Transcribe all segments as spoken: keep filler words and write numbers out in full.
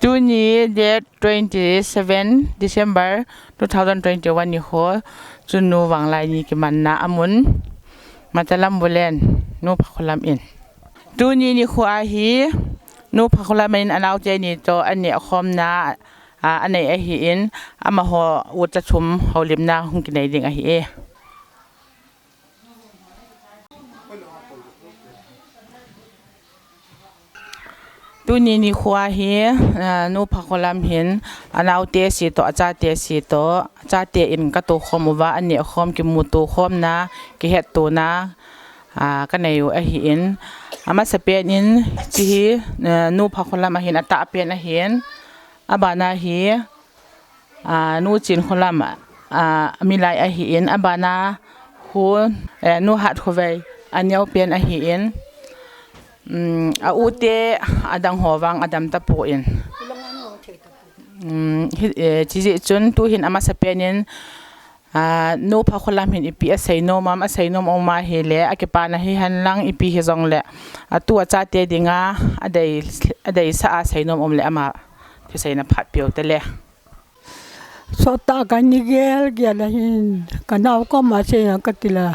Tuni date twenty seven December two thousand twenty one nikho chu Nu Vanglai ni kimanna amun Matalam Bulen Nu Phakholam in. Tuni nikho ahi Nu Phakholam in anaote ni toh aneh khomna a, anei ahin, amaho ucha chom houlimna hung kinei ding ahi e. Tuni nikho ahi, a, Nu Phakholam hin, anaote si toh, achate si toh, achate in katou khom uva, aneh khom, kimuto khomna, kihettona, a, kanei u ahin. Amasapen in, hiche hi, a, Nu Phakholam ahin, atahpen ahin, abana hi, a, Nu Chinkholam, a, milai ahin, abana hi, eh, Nu Hatkhovei, aneopen ahin, um, aute, adang ho vang, adam tapon. Um, hi, eh, hiche jeh chun, tuhin amasapen in, a, Nu Phakholam hin ipi aseinom am, aseinom um ahile, akipana hihen lang, ipi hijongle, atu achate dinga, adei, adeisah a seinom um le ama, thusei na phat peuta le. Sotah kani gel gel ahin, kanao koma sei a kati la.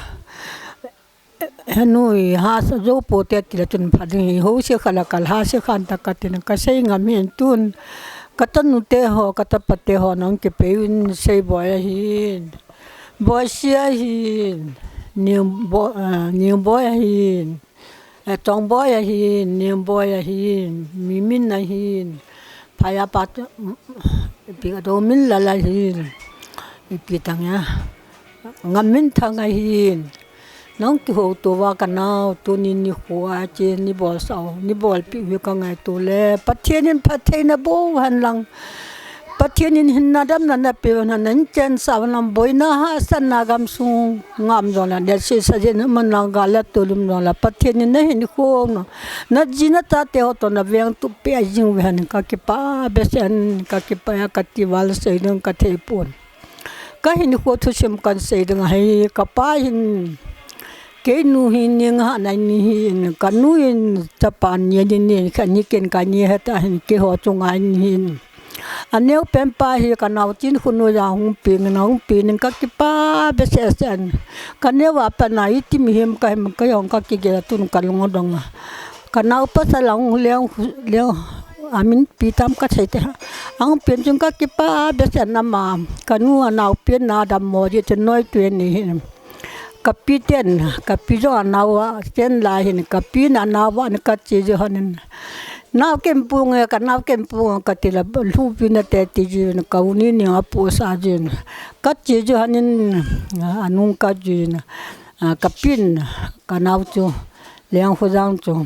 Henu hi hahsa jou pote tile chun pha ding hi, house khat la kalhahsa khan ta katin, kasei ngam hin tun. Kachanu te ho, kachapa te ho nahung kipe uvin Seiboi ahin. Boisi ahin. New Bo-, ah, New Boi ahin. Eh, Chongboi ahin, Nemboi ahin, Mimin ahin, Phayapa, ipi ka Dominlal ahin, ipi tang a, Ngamminthang ahin, nahung kihouto uva kanao, tuni nikho a hiche neibolsah u, neibolpeh u hi kangaito le, Pathen in phatthei nabol hen lang, Pathen in hinna damna napeh u hen, nahin chensah u hen lang, boina hahsatna gamsung ngam jongle, nase sajen man lang gal le tolum jongle, Pathen in nahinkho u, naji nachate ho toh navengtup peh jing uhen, kakipah behseh in, kakipah e kati val sei ding kathei pon. Kahinkho thusim kahin sei ding ahi, kapa hin, keinu hi ni nga nai ni hin, kanu hin chapa ni ni ni, khat ni ken kani heta hin, keiho chunga ni hin. Aneopen pa hi kanao Chinkhonuija hung peng in, hung peng in kakipah behseh seh in. Kaneo a pat na iti mihem kahim, kei jong kakigel a tun kalung adong a. Kanao pasal ahung leng, leng, amin ipi tam kasei te. Ahung peng chun kakipah behseh in ama. Kanu anaopen na dammo ji chun noi tui ni hin. Kapi ten, kapi jong anao a, ten lai hin, kapi na anao a, ni kache ji hon in. Nao ken pu nge, kanao ken pu nge, kati la, lhupi nate ti ji, ka u ni ni apu sa ji. Kache ji hon in, anung ka ji, a, kapin, kanao chu, Lengkhojang chu.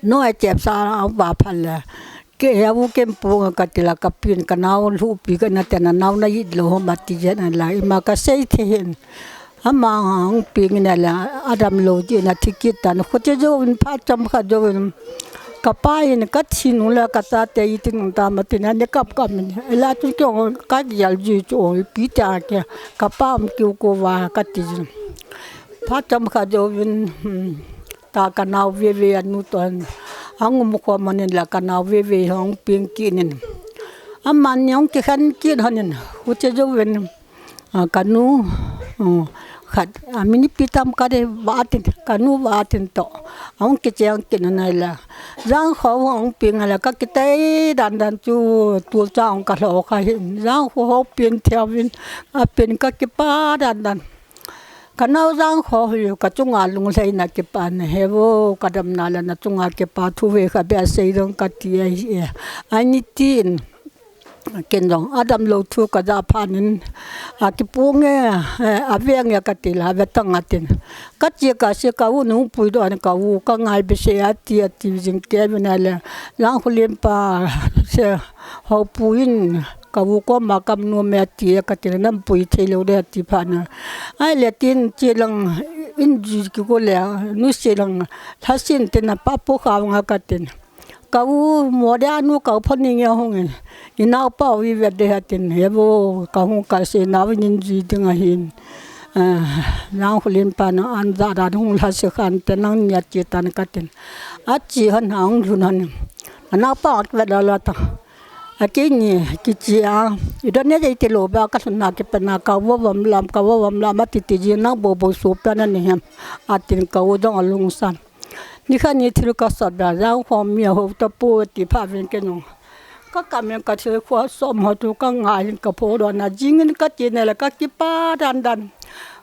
Noi chepsa a va phal le. Kei a u ken pu nge kati la kapin kanao lhupi kana tena nao na it lou hom ati jeng in la ima kasei thei hin. Ama hung peng in la adam lou jeh in athi kit tan. Khoche jouvin phat chomkhat jouvin. Kapa in kathi nung le kachate iti nung tam atin ani kap kap in. Ila chun kei jong kagel ji chu ipi tia kei. Kapa um kiu ko va kati jin. Phat chomkhat jouvin, hmm. Ta kanao veve anu toh hin. Ahung um khom hon in la kanao veve hung peng kit in. Amani hung kikhen kit hon in. Khoche jouvin, a, kanu, um, khat, amin ipi tam kati va tin, kanu va tin toh. Ahung kicheng kit hon in la. Jangkho hung peng la kakitei dan dan chu tulcha hung kalho kha hin. Jangkho ho peng thei uvin, apen kakipah dan dan. Kanao Jangkho hi kachunga lunglhaina kipana he vo, kadamna le nachunga kipa thu vekha beh sei ding kati ahi e. Ani tin, ken jong adam lou thu kaja phat in, akipu nge, eh, ave nge kati la, ave tang atin. Kache kase ka u nung puidoh in ka u kangai behseh ati, ati jing kei vin a le, Jangkholen pa, se, Haopu in, ka u koma kam nom e ati e, kati le, nam pui thei lou de ati phat na. Ahile tin, che lang, in ji kiko le, nu se lang, lhasin tin, apa po kha nga katin. Ka u mo de anu ka u phon ni nge hung in. Inaopa u ivet de atin. He vo, kahung kase nao in in ji ding ahin. Ah, Jangkholen pa na an ja da hung lhase khan te nang ni ache tan katin. Ache hon hung lhun hon. Ka naopa a kivet lala ta. A keini kichi a. I don ne dei ti lo ba ka lhun na kipatna ka vo vom lam, ka vo vom lam a titi ji nang bo bo so pa na ni hem. A tin ka u dong a lungsan. Ni kha ni thil ka sat da jang khom mi a ho ta pu ti pha vin ke nung. Ka ka men ka thil khua som ho tu ka ngai hin ka pho do na jingin ka ti ne le ka kipa dan dan.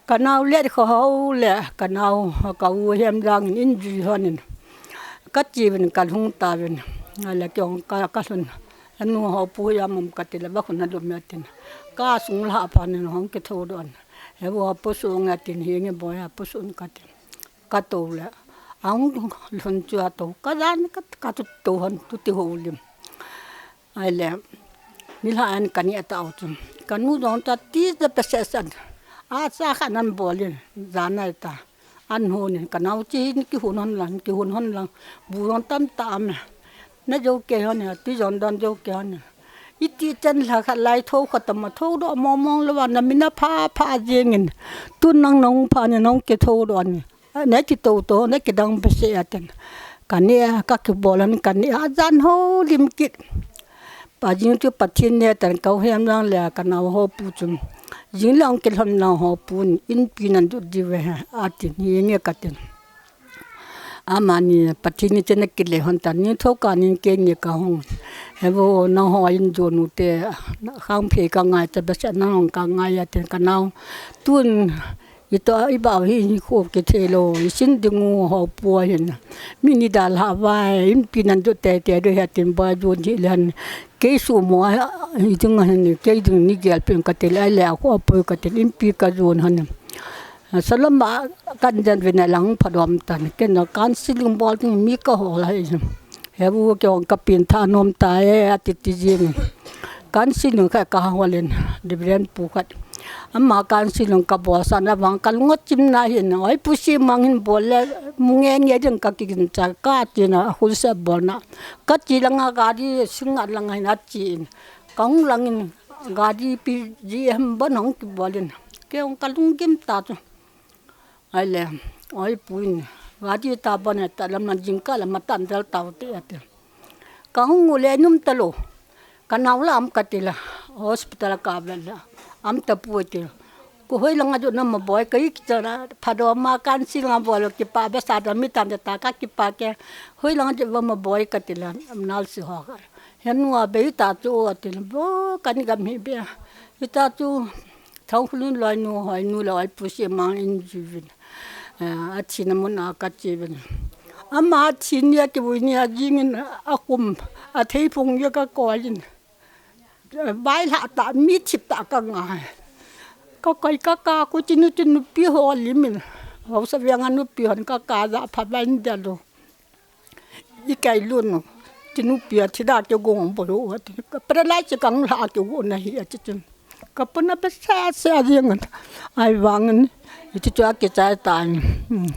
Ka nau le kho ho le ka nau ka u hem jang in jui honin. Ka chi vin ka lhung ta vin. A le kiong ka ka lhun. Anu ho pu ya mum ka ti le va khun a lum ya tin. Ka sung la pa nin hong ki tho don. He vo pu su nga tin hi nge bo ya pu su ka tin. Ka to le. Ang lhun chu a to. Ka dan ka ka tu to hon tu ti ho lim. Ai le. Ni la an ka ni a ta o chu. Ka nu don ta ti da pe se san. A sa kha nan bo le. Za nai ta. An ho ni ka nau chi ni ki hun hon lang, ki hun hon lang. Bu hon tam ta me. Na jo ke hon ya, ti jon don jo ke hon ya. I ti chen la kha lai tho kha ta ma tho do mong mong lo wa na mi na pha pha jing in. Tu nang nong pha ni nong ke tho do ni. A, ne ki to to, ne ki dang pe se a ten. Ka ni a, ka ki bol an ka ni a, jan ho lim kit. Pa jing tu Pathin ne tan ka u hem lang le ka nau ho pu chun. Jing lang ki lhon nau ho pu in pi nan du di ve ha, a tin hi nge ka tin. Ama ni Pathin ni chen ki le hon tan ni tho ka ni ke ni ka hong. He vo nau ho in jo nu te, khang phe ka ngai ta ba sa nau ka ngai a ten ka nau. Tun I to, i bau hi, hi kho ki thei lo, i sin ding u ho pu a hin. Mi ni dal ha vai, in pi nan jo te te do ha tin ba jo ni lan. Kei su mo a, i ding a hin, kei ding ni gel pen ka te lai le a kho pu ka te in pi ka jo han. Salama kan jan ve na lang pha dom tan, ken na kan siling bol ding mi ka ho lai. He bu ke ong ka pin tha nom ta e, a ti ti jing. Kan siling kha ka hawlin, Reverend pu khat. Ama kan siling ka bol sa na vang ka lunga chim na hin, oi pu si mang hin bol le, mu nge nge ding ka ki gin cha ka ti na, a khul se bol na. Ka ti langa gari sing a langa hin a ti in. Ka hung langin gari pi ji em bon hong ki bolin. Ke ong ka lung gim ta chu. Ai le, oi pu in, gari ta bon e ta lam na jing ka lam ma tan del tau te ate. Ka hung u le num ta lo. Ka nau la am ka ti la, hospital ka vel la. Am ta pu ti. Ko hoi langa jo na ma boi ka ik cha na, pha do ma kan si langa bol ki pa be sa da mi tan da ta ka ki pa ke. Hoi langa jo va ma boi ka ti la, am nal si ho ka. He nu a be ta chu a ti la, bo ka ni gam hi be. Hi ta chu, Thangkhulun loi nu, hoi nu le oi pu si mang in ji vin. Eh, a thi na mun a ka ti vin. Ama thi ni a ki vui ni a jing in a kum, a thei phung ya ka ko in. Vai la ta mi thip ta ka ngai. Ka koi ka ka ku ti nu ti nu pi ho li min. Ho sa veng a nu pi hon ka ka za pha vai in da lo. I kai lun nu. Ti nu pi a thi da ke gong bo lo. Ka paralyze ka ng la ke wo na hi a ti tin. Ka puna pe sa sa jing. Ai vang in. I ti chu a ke chai ta in. Hmm.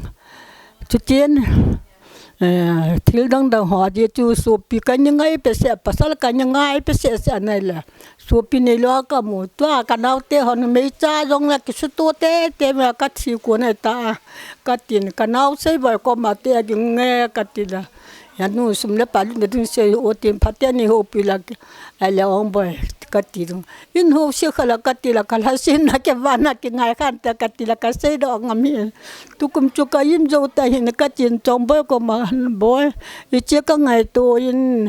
Chu tin. Eh, thil dang dang ho a di chu sopi ka ni ngai pe se, pasal ka ni ngai pe se se nai la. Sopi nei lo ka mu tua ka nau te hon mei cha jong la ki su to te te me ka thi ko nai ta. Ka tin ka nau sei boi ko ma te a ding nge ka ti la. Ya nu sum le pa lu na ding sei o tin pha te ni ho pi la ki. Ai le ong boi ka ti dung. In ho se kha la ka ti la ka la sin na ke va na ki ngai khan ta ka ti la ka sei do ngam hi. Tukum chu ka im jo ta hin ka chin chong boi ko ma boi. I che ka ngai to in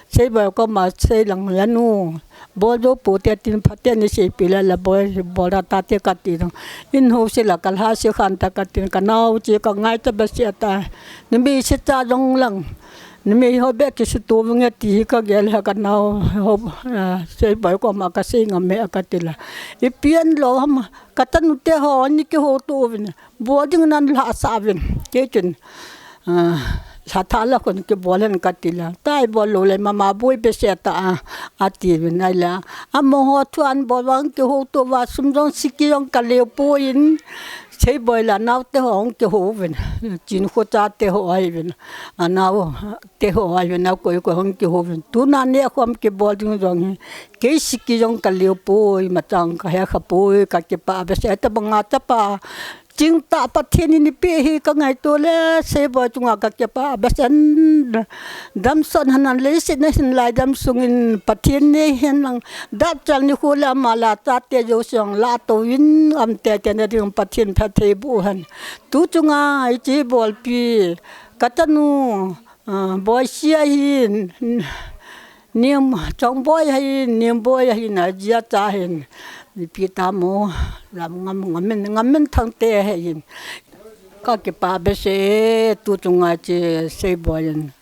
sei boi ko ma sei lang la nu. Bol jo pu te tin pha te ni sei pi la la boi bol ra ta te ka ti dong. In ho se la ka la se khan ta ka tin ka nau che ka ngai ta ba se ta. Ni mi se ta jong lang. Ni mi ho be ki su tu nge ti ka gel ha ka nau ho, ah, sei boi ko ma ka sei ngam me ka ti la. I pian lo ham ka ta nu te ho ni ki ho tu vin. Bol ding nan la sa vin. Ke tin. Ah, la tha la kon ke bol hen ka ti la. Tai bol lo le mama boi be se ta a, a ti vin ai la. A mo ho thuan bol vang ke ho to va sum jong si ki jong ka leo po in. Sei boi la nau te ho ke ho vin. Chin kho cha te ho ai vin. A nau te ho ai vin nau koi ko hong ke ho vin. Tu na ne khom ke bol ding jong hi. Kei si ki jong ka leo po i ma chang ka he kha po i ka ke pa be se ta banga ta pa. Chingtah Pathen in eipeh hi kangaito le, Seiboi chunga kakipah behseh. Damsot hanan leiset a hin lai dam sungin Pathen nei hen lang, dapchal nikho le ama le achate jouse jong lato in, um tei tei na ding Pathen phatthei boh hen. Tu chunga hiche bolpi, kachanu, ah, Boisi ahin, Nim, Chongboi ahin, Nimboi ahin, ajia cha ahin, ipi tamo, Lamngam, Ngammin, Ngammin Thangte ahin. Kakipah behseh, tu chunga hiche Seiboi in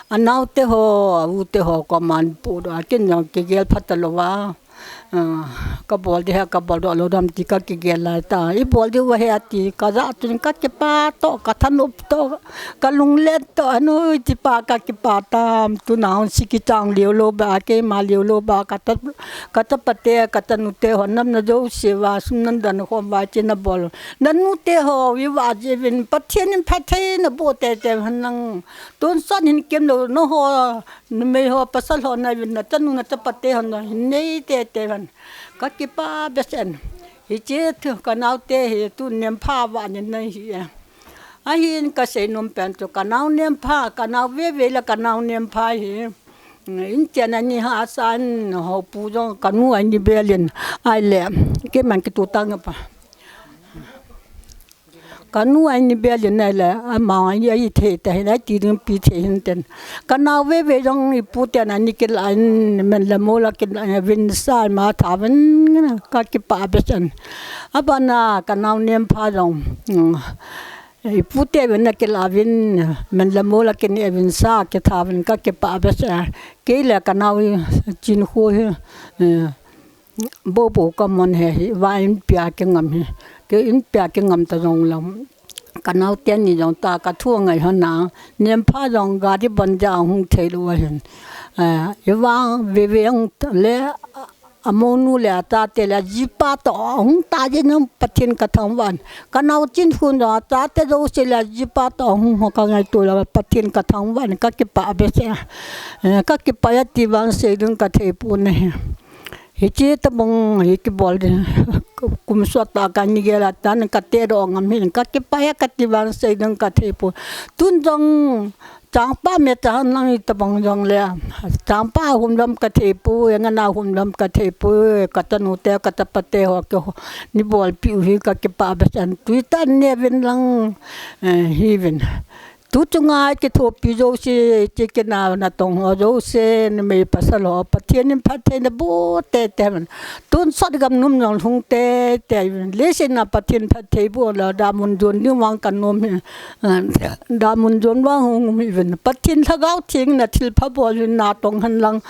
anaote ho, a-u te ho, koiman pu doh a, ken jong kigel phatalou va. Ah, kabol ding ahi, kabol doh lou dam ti kakigel lai ta. Ibol diu ahi ati, kajah chun kakipah toh, kathanop toh, kalunglen toh, anoi tipa kakipah tam. Tuna hung si kichang leo lou ba, keima leo lou ba, kata, kachapate, kachanute ho, nam na jouse va, sum nan dan khom va, hiche nabol. Nanute ho, viva jiuvin, Pathen in phatthei naboh tei tei hen lang. Tonsot hin kemlou, nangho, numei ho, pasal ho, nauvin, nachanu, nachapate ho, nahin nei tei tei hen. Kakipah behseh. Hiche thu kanaote hi tu Nempha vah nin ahi e. Ahin kasei nom pen chu kanao Nempha, kanao Veve le kanao Nempha hi. Inchen ani hahsa in, hopu jong kanu ahin bel in. Ahile, keiman kitu tang pa. Kanu ahin bel in ahile, ama ahi, ahi thei ta hin, ahi ti ding pi thei hin ten. Kanao Veve jong ipu ten ahin kilah in, men le mol a kilah in, avin sa ma tha uvin, kakipah behseh. Abana kanao Nempha jong, mm, ipu te uvin akilah uvin, men le mol a kineh uvin sa kitha uvin, kakipah behseh. Kei le kanao Chinkho hi, eh, Bobo kamon he hi, va inpia kingam hi. Kei inpia kingam ta jong lou. Kanao teni jong ta kathu angai hon na. Nempha jong gari ban ja hung thei lou ahin. Eh, ivang Veve hung le, amonu le achate le ajipa toh hung ta jin Pathen kathangvah in. Kanao Chinkho jong achate jouse le ajipa toh hung ho kangaito le Pathen kathangvah in kakipah behseh. Eh, kakipah e ti vang sei ding kathei pon ahi. Hiche tabang hi kibol ding. Kum sot tah a kahin gel a tan kate doh ngam hin kakipah e kati vang sei ding kathei pon. Tun jong changpa me ta hen lang hitabang jong le. Changpa hung lam kathei poi, ngana hung lam kathei poi, kachanute, kachapate ho keiho neibolpi u hi kakipah behseh. Tui tah in neuvin lang, eh, hiuvin. Tu chunga kithopi jouse, hiche kina natong ho jouse, numei pasal ho, Pathen in phatthei naboh tei tei hen. Tonsot gam nom jong lhung tei tei hen. Leiset a Pathen phatthei boh le damun jon ding vang kanom hi. Damun jon vang hung um hiuvin. Pathen Lhagao Theng in thilpha bol uvin natong hen lang.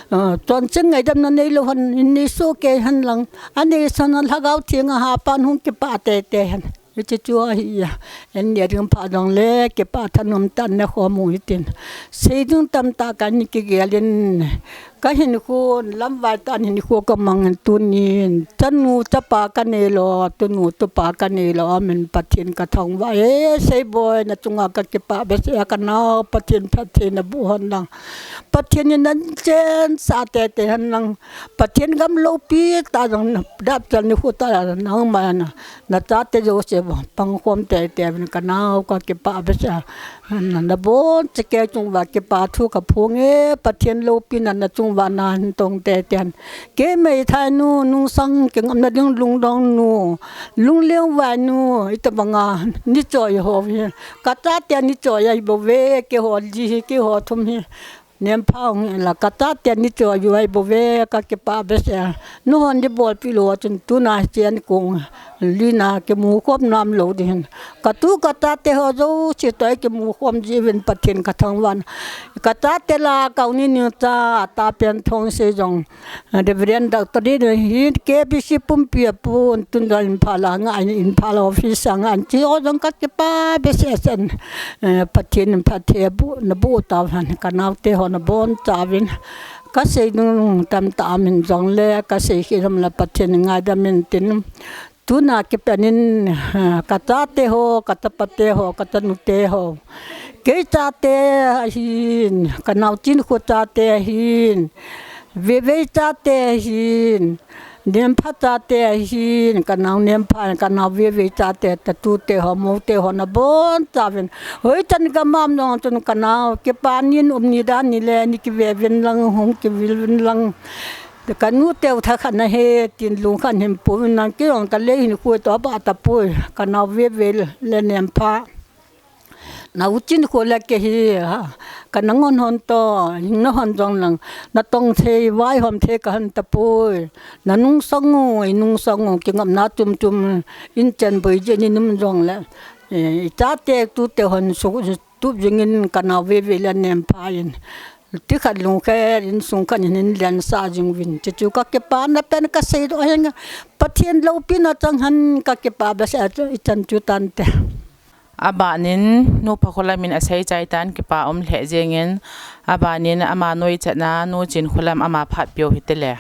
Chonset ngaidam nanei lou hen, in nei soh kei hen lang. Anei san a Lhagao Theng a hapan hung kipah tei tei hen. Hiche chu ahi a, an neh ding pha jong le, kipah thanom tah in ne khom u hitin. Sei ding tamtah kahin kigel in, kahinkho, lamvai tah in hinkho kamang in tunin, chanu chapa kanei lou, tunu tupa kanei lou, amin Pathen kathangvah e, Seiboi nachunga kakipah behseh a kanao, Pathen phatthei naboh hen lang. Pathen in nachen sah tei tei hen lang. Pathen gam loupi tah jong dapchal nikho tah jong nangma na, nachate jouse pangkhom tei tei uvin kanao kakipah behseh a. Na, nabonchauva kei chunguva kipa thu kaphong e, Pathen loupina nachunguva nahin tong tei tei hen. Kei meithai nu, nungsang kingam na ding lungdong nu, lungleng vai nu, hitabanga neichoi ho hi. Kachate neichoi ahi bouve, keiho li hi, keiho thum hi. Nempha hung in la kachate neichoi u ahi bouve, kakipah behseh a. Nahon neibolpi lou chun tuna hiche a nikong lina kimukhom nom lou ding hin. Katu kachate ho jouse toh kimukhom jiuvin Pathen kathangvah in. Kachate la kauni ning cha, atapen Thongsei jong. Reverend Doctor Din hi K B C pumpi a pun, tun jong Imphal a nga in, Imphal office a nga in, hiche ho jong kakipah behseh seh in, eh, Pathen in phatthei aboh, naboh tauhen, kanaote ho nabonchauvin. Kasei nung tamtah aum in jong le, kasei khel um le Pathen in ngaidam in tin. Tuna kipat in, ah, kachate ho, kachapate ho, kachanute ho. Kei chate ahin, kanao Chinkho chate ahin, Veivei chate ahin, Nempha chate ahin, kanao Nempha, kanao Veivei chate, tatute ho, moute ho nabonchauvin. Hoichan gamam jong chun kanao, kipa nin um ni dan nile, ni kiveuvin lang, hung kivil uvin lang. Kanute u thakhat nahe, tin lungkhat hin pouvin lang, kei jong kalei hin khuh toh abah tapoi, kanao Veivei le Nempha. Nauchin kho le kei hi, ha, kana ngon hon toh, hing na hon jong lang, natong thei, vaihom thei kahin tapoi. Nanungsang u, inungsang u, kingapna chomchom, in chenboi jeh in inum jongle. Eh, ichate tute hon su, tup jingin kanao Veivei le Nempha in. Tikhat lungkhat, insung khat in hin lensah jing uvin. Chuchu kakipana pen kaseidoh henga. Pathen loupina chang hen kakipah behseh a chu, ichan chu tante. Abanin, Nu Phakholam in asei chai tan kipa um lheh jengin, abanin ama noi chatna, Nu Chinkholam ama phat peh u hitile.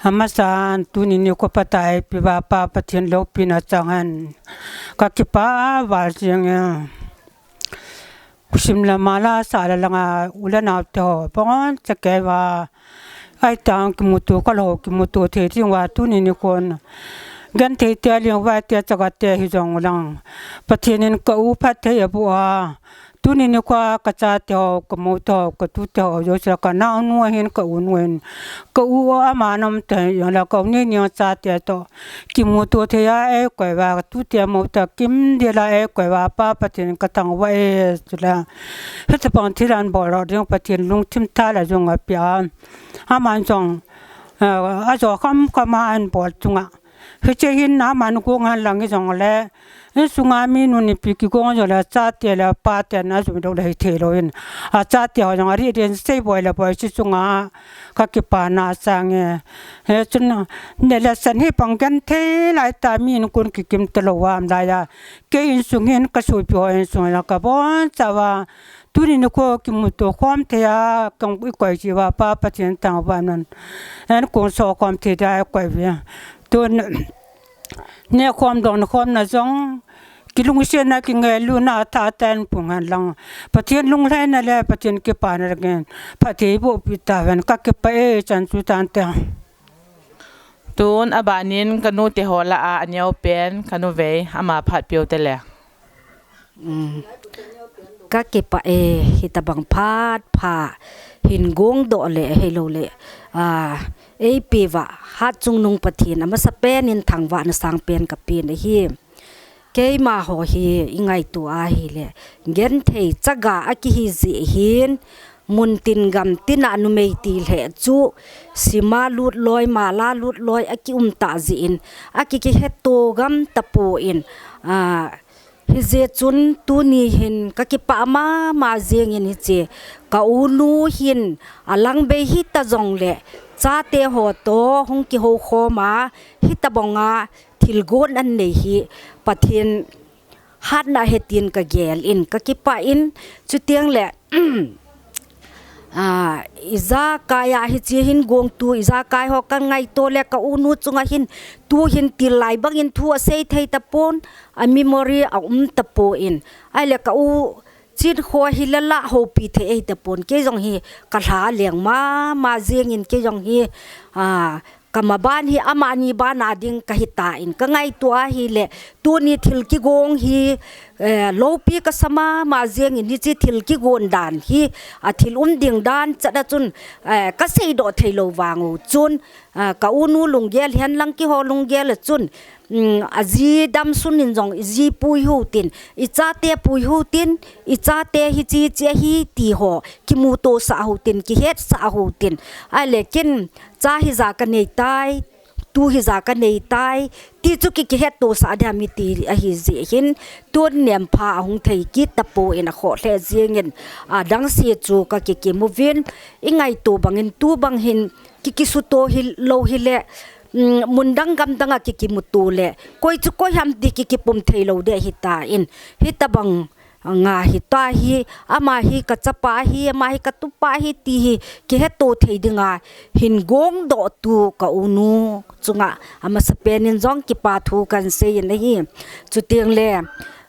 Amasan, tuni nikho phat a eipeuva Pa Pathen loupina chang hen. Kakipah val jengin. Khusim le mala sah le langa u le nao te ho, boncha kei uva. Aitang kimuto khalou, kimuto thei ding uva tuni nikhon. Genthei te ling uva te chaga te hijong lang. Pathen in ka u phatthei aboh a. Tuni nikho a kachate ho, kamou te ho, katute ho, jouse kanaonu ahin ka u nu ahin. Ka u ama nom te jongle ka u ni ni chate toh. Kimuto thei a eikoi uva, tute mou te kimdel a eikoi uva, Pa Pathen kathangvah e, chule. Hitobang thil ahin bol lou ding Pathen lungthim tha le jong apeh a. Aman jong, eh, ajo khamkham a ahin bol chunga. Hiche hin aman gong hen lang hijongle. Insunga mi nu mipi kigong jongle chate le pate na jui lou le hithei lou in. Achate ho jong ari den sei boi le boi chu chunga. Kakipana chang e. Hichun, neh le san hi pang genthei lai ta mi in kon kikim talou am lai a. Kei insung hin kasopi ho insung la kaboncha uva. Tuni nikho kimuto khom thei a, kong ikoi ji uva Pa Pathen thangvah in. Eikong so khom thei dia ikoi uve. Tun, neh khom dong khom na jong, kilungsetna kingailutna tha tah in pung hen lang. Pathen lunglhaina le Pathen kipana le gen. Phatthei boh peh tahen kakipah e chan chu tante. Tun abanin kanu te ho lah a aneopen kanu Vei ama phat peh u tele. Um, kakipah e, hitobang phat pha hin gongdoh le, hilou le, a, eipeuva, hatchungnung Pathen, amasapen in thangvahna sangpen kapen ahi. Keima ho hi, ingaito ahile, genthei chaga akihi jeh hin, muntin gamtin a numei ti lheh chu, sima lut loi, mala lut loi, akium ta jeh in, aki kihetto gam tapon, a, Hijeh chun tuni hin kakipah mama jengin hiche ka unu hin alangbei hita jongle chate ho toh hung kihoukhom a hitobanga thilgon anei hi Pathen hatna ahi tin kagel in kakipah in chuteng le A, ijakai a hiche hin gongtu, ijakai ho kangaito le ka unu chunga hin, tu hin til lai bangin thu asei thei tapon, a memory aum tapon. Ahile ka u Chinkho hi lala houpi thei ahi tapon. Kei jong hi kalha leng mama jengin kei jong hi, a, Kamaban hi amani bana ding kahitan, kangaito ahile, tuni thil kigong hi, eh, loupi kasa mama jengin hiche thil kigon dan hi, athil um ding dan chat a chun, eh, kaseidoh theilou vang u chun, ah, ka unu lunggel hihen lang keiho lunggel a chun, um, aji damsun in jong iji pui hiu tin, ichate pui hiu tin, ichate hiche hiche ahi ti ho, kimutosah hiu tin, kihetsah hiu tin. Ahile kin, Cha hija kanei tai, tu hija kanei tai, ti chu ki, kihetto sah ding ham iti ahi jeh hin, tun nempha ahung thei kit tapon akhoh lheh jengin, adang se chu ka kikim uvin, ingaito bangin tu bang hin, ki, kisuto hilou hile, um, mun dang gam dang a kikimuto le, koi chu koi ham ti ki, kipum theilou ding ahitan, hitabang nga hita hi, ama hi kachapa hi, ama hi katupa hi, ti hi kihetto thei dinga hin gongdoh tu ka unu chunga amasapen in jong kipa thu kahin sei in ahi. Chuteng le,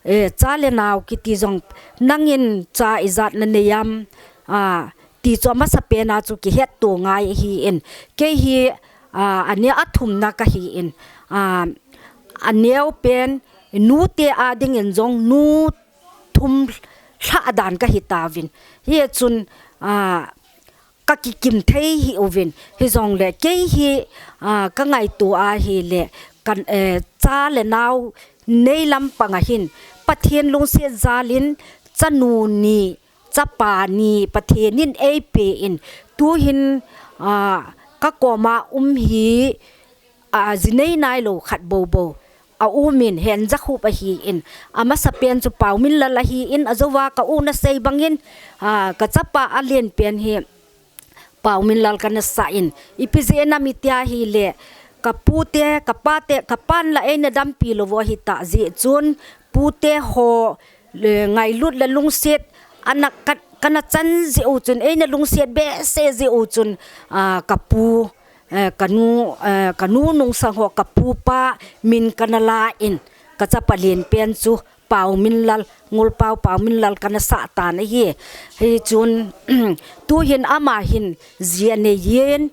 eh, cha le nao kiti jong nangin cha ijat nanei am, a, ti chu amasapen a chu kihetto ngai ahin, kei hi, a, aneo athumna kahin, a, aneo pen nute a dingin jong nu thum lhah dan kahi tauvin. Hichun, a, kakikim thei hih uvin. Hijongle kei hi, a, kangaito ahile, kan, eh, cha le nao nei lampang ahin, Pathen lungset jalin, chanu ni, chapa ni, Pathen in eipen, tuhin, a, kakoma um hi, a, jinei nailou khat boubou aumin, Henjakhup ahin, amasapen chu Paominlal ahin, ajouva ka u nasei bangin, a, kachapa alenpen hi Paominlal kana sah in, ipi jeh ham itia ahile, kapute, kapate, kapan la eina dampi lou u ahitah jeh chun, pute ho, le, ngailut le lungset, ana ka, kana chan jeh u chun, eina lungset behseh jeh u chun, a, kapu, eh, kanu, eh, kanu nungsang ho kapupa min kana la in, kachapa lenpen chu Paominlal, Ngulpao Paominlal kana sah tan ahi. Hichun, tuhin ama hin ji anei in,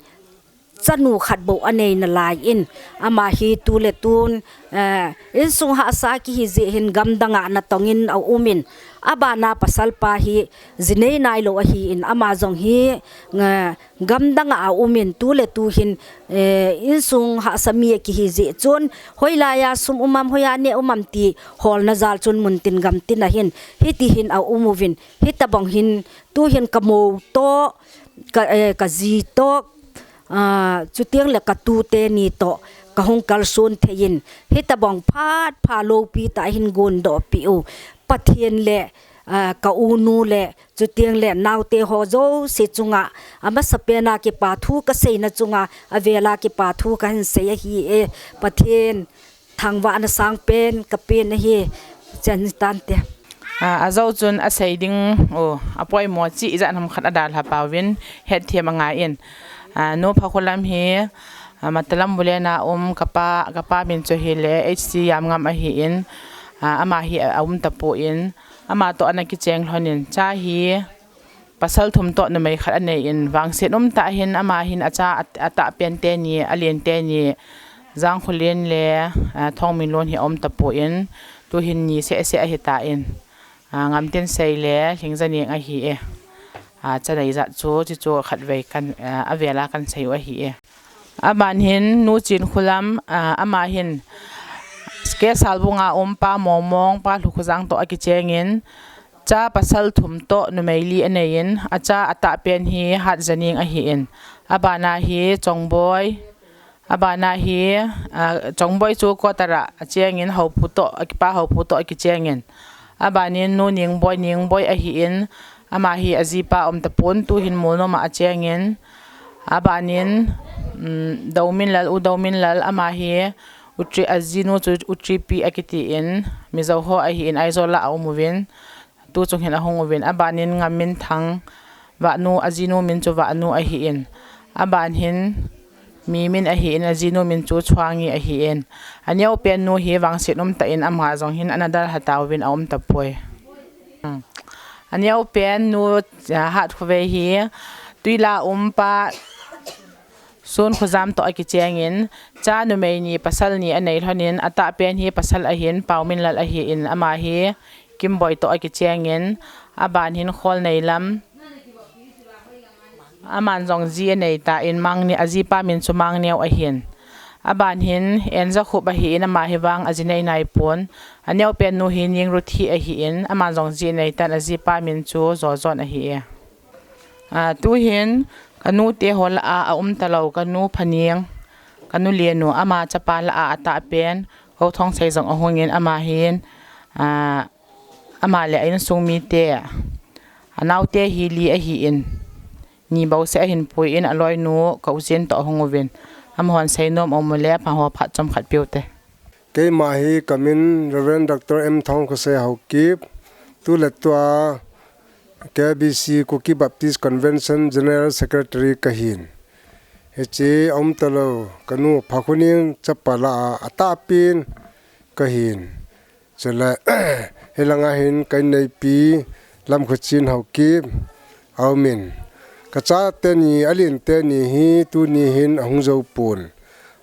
chanu khat bou anei nalaiyin, ama hi tu le tun, eh, insung hahsa kihi jeh hin gamdanga natongin aumin, abana pasalpa hi jinei nailou ahin, ama jong hi, eh, gamdanga aumin, tu le tuhin, eh, insung hahsa mi akihi jeh chun, hoilaiya sum um am, hoiya neh um am ti holna jal chun muntin gamtin ahin, hitihin aum uvin, hitobang hin, tuhin kamou toh, ka, eh, kaji toh, a, chuteng le katute ni toh, kahung kalson theiyin, hitobang phat pha loupi tah hin gondoh peh u, Pathen le, a, ka unu le, chuteng le naote ho jouse chunga, amasapen a kipa thu kaseina chunga, avela kipa thu kahin sei ahi e, Pathen thangvahna sangpen kapen ahi, chan tante. A, ajou chun asei ding, o, apoimo cheh ijat ham khat adalha pauvin, hetthem angaiyin. A, Nu Phakhulam hi, a, Matalam Bulena um kapa, kapa min chu hile H C Yamngam ahin, a, ama hi aum tapon, ama toh ana kicheng lhonin, cha hi, pasal thum toh numei khat aneiyin, vangset umtah hin ama hin acha a, atahpen teni, alen teni, Jangkholen le, a, Thongminlun hi aum tapon, tuhin ni sehseh ahitan, a, Ngamtinsei le Lhingjaneng ahi e. A, cha nei jat chu, chuchu khatvei kan, a, avela kan sei u ahi e. Aban hin Nu Chinkholam, a, ama hin K. Salbunga um Pa Mongmong, Pa Lhukhojang toh akichengin, cha pasal thum toh numei li aneiyin, acha atahpen hi Hatjaneng ahin, abana hi Chongboi, abana hi, a, Chongboi chu quarter a achengin, Haopu toh, akipa Haopu toh akichengin, abanin Nu Ningboi, Ningboi ahin, ama hi ajipa um tapon, tuhin Molnom a achengin, abanin, um, Dominlal, U Dominlal, ama hi U Tri, ajinu chu U Tripi akitin, Mizo ho ahin, Aizawl a aum uvin, tuchung hin ahung uvin, abanin Ngamminthang, Vahnu, ajinu min chu Vahnu ahin, aban hin Mimin ahin, ajinu min chu Chhuangi ahin, aneopen nu hi vangset umtah in ama jong hin ana dalha tauvin aum tapoi. Hmm. Aneopen Nu, a, Hatkhovei hi Twila um Pa Sonkhojam toh akichengin, cha numei ni pasal ni anei lhonin, atahpen hi pasal ahin, Paominlal ahin, ama hi Kimboi toh akichengin, aban hin Kholneilam, aman jong ji aneitan, Mangneo, ajipa min chu Mangneo ahin, aban hin Enjakhup ahin, ama hi vang ajinei naipon, aneopen nu hi Ningruthi ahin, aman jong ji aneitan, ajipa min chu Jojon ahi e. A, tuhin, kanute ho lah a aum talou, kanu Phaneng, kanu Lenu, ama chapa lah a atahpen, Kouthong Sei jong ahungin, ama hin, a, ama le a insung mite, anaote hi li ahin, ni bouseh ahin puiyin, aloinu, Kaujin toh ahung uvin, amahon seinom aum ule, amaho phat chomkhat peuvinte. Keima hi kamin Reverend Doctor M Thangkhosei Haokip, tuletua K B C Kuki Baptist Convention General Secretary kahin. Hiche aum talou, kanu Phakhuning chapa lah a atahpen kahin. Chule, hilanga hin ka inneipi Lamkhuchin Haokip aumin. Kachate ni, alen teni hi tuni hin ahung jou pon.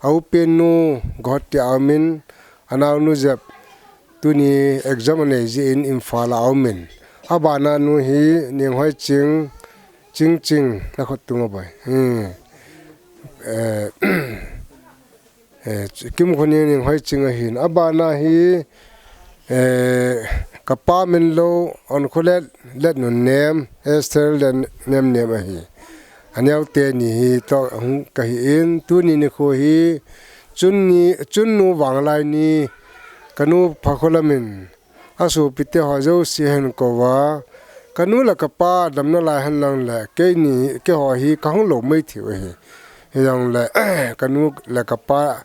Aupen nu Gohti a umin, anaonu jep tuni exam anei jeh in Imphal a aumin. Abana nu hi Nenghoiching, Chingching, nakhut tung a boi. Hmm. Eh, eh, Kimkhoneng Nenghoiching ahin. Abana hi, eh, kapa min lou, Onkholet Letnunnem, Esther Letnunnem nem ahi. Aneo teni hi toh hung kahin, tuni nikho hi, chun ni, chun nu vanglai ni, kanu phakholam in, asopite ho jouse ahin kouva, kanu le kapa damna lai henlang le, keini, keiho hi kahung lou mei thei u ahi. Hijongle, kanu le kapa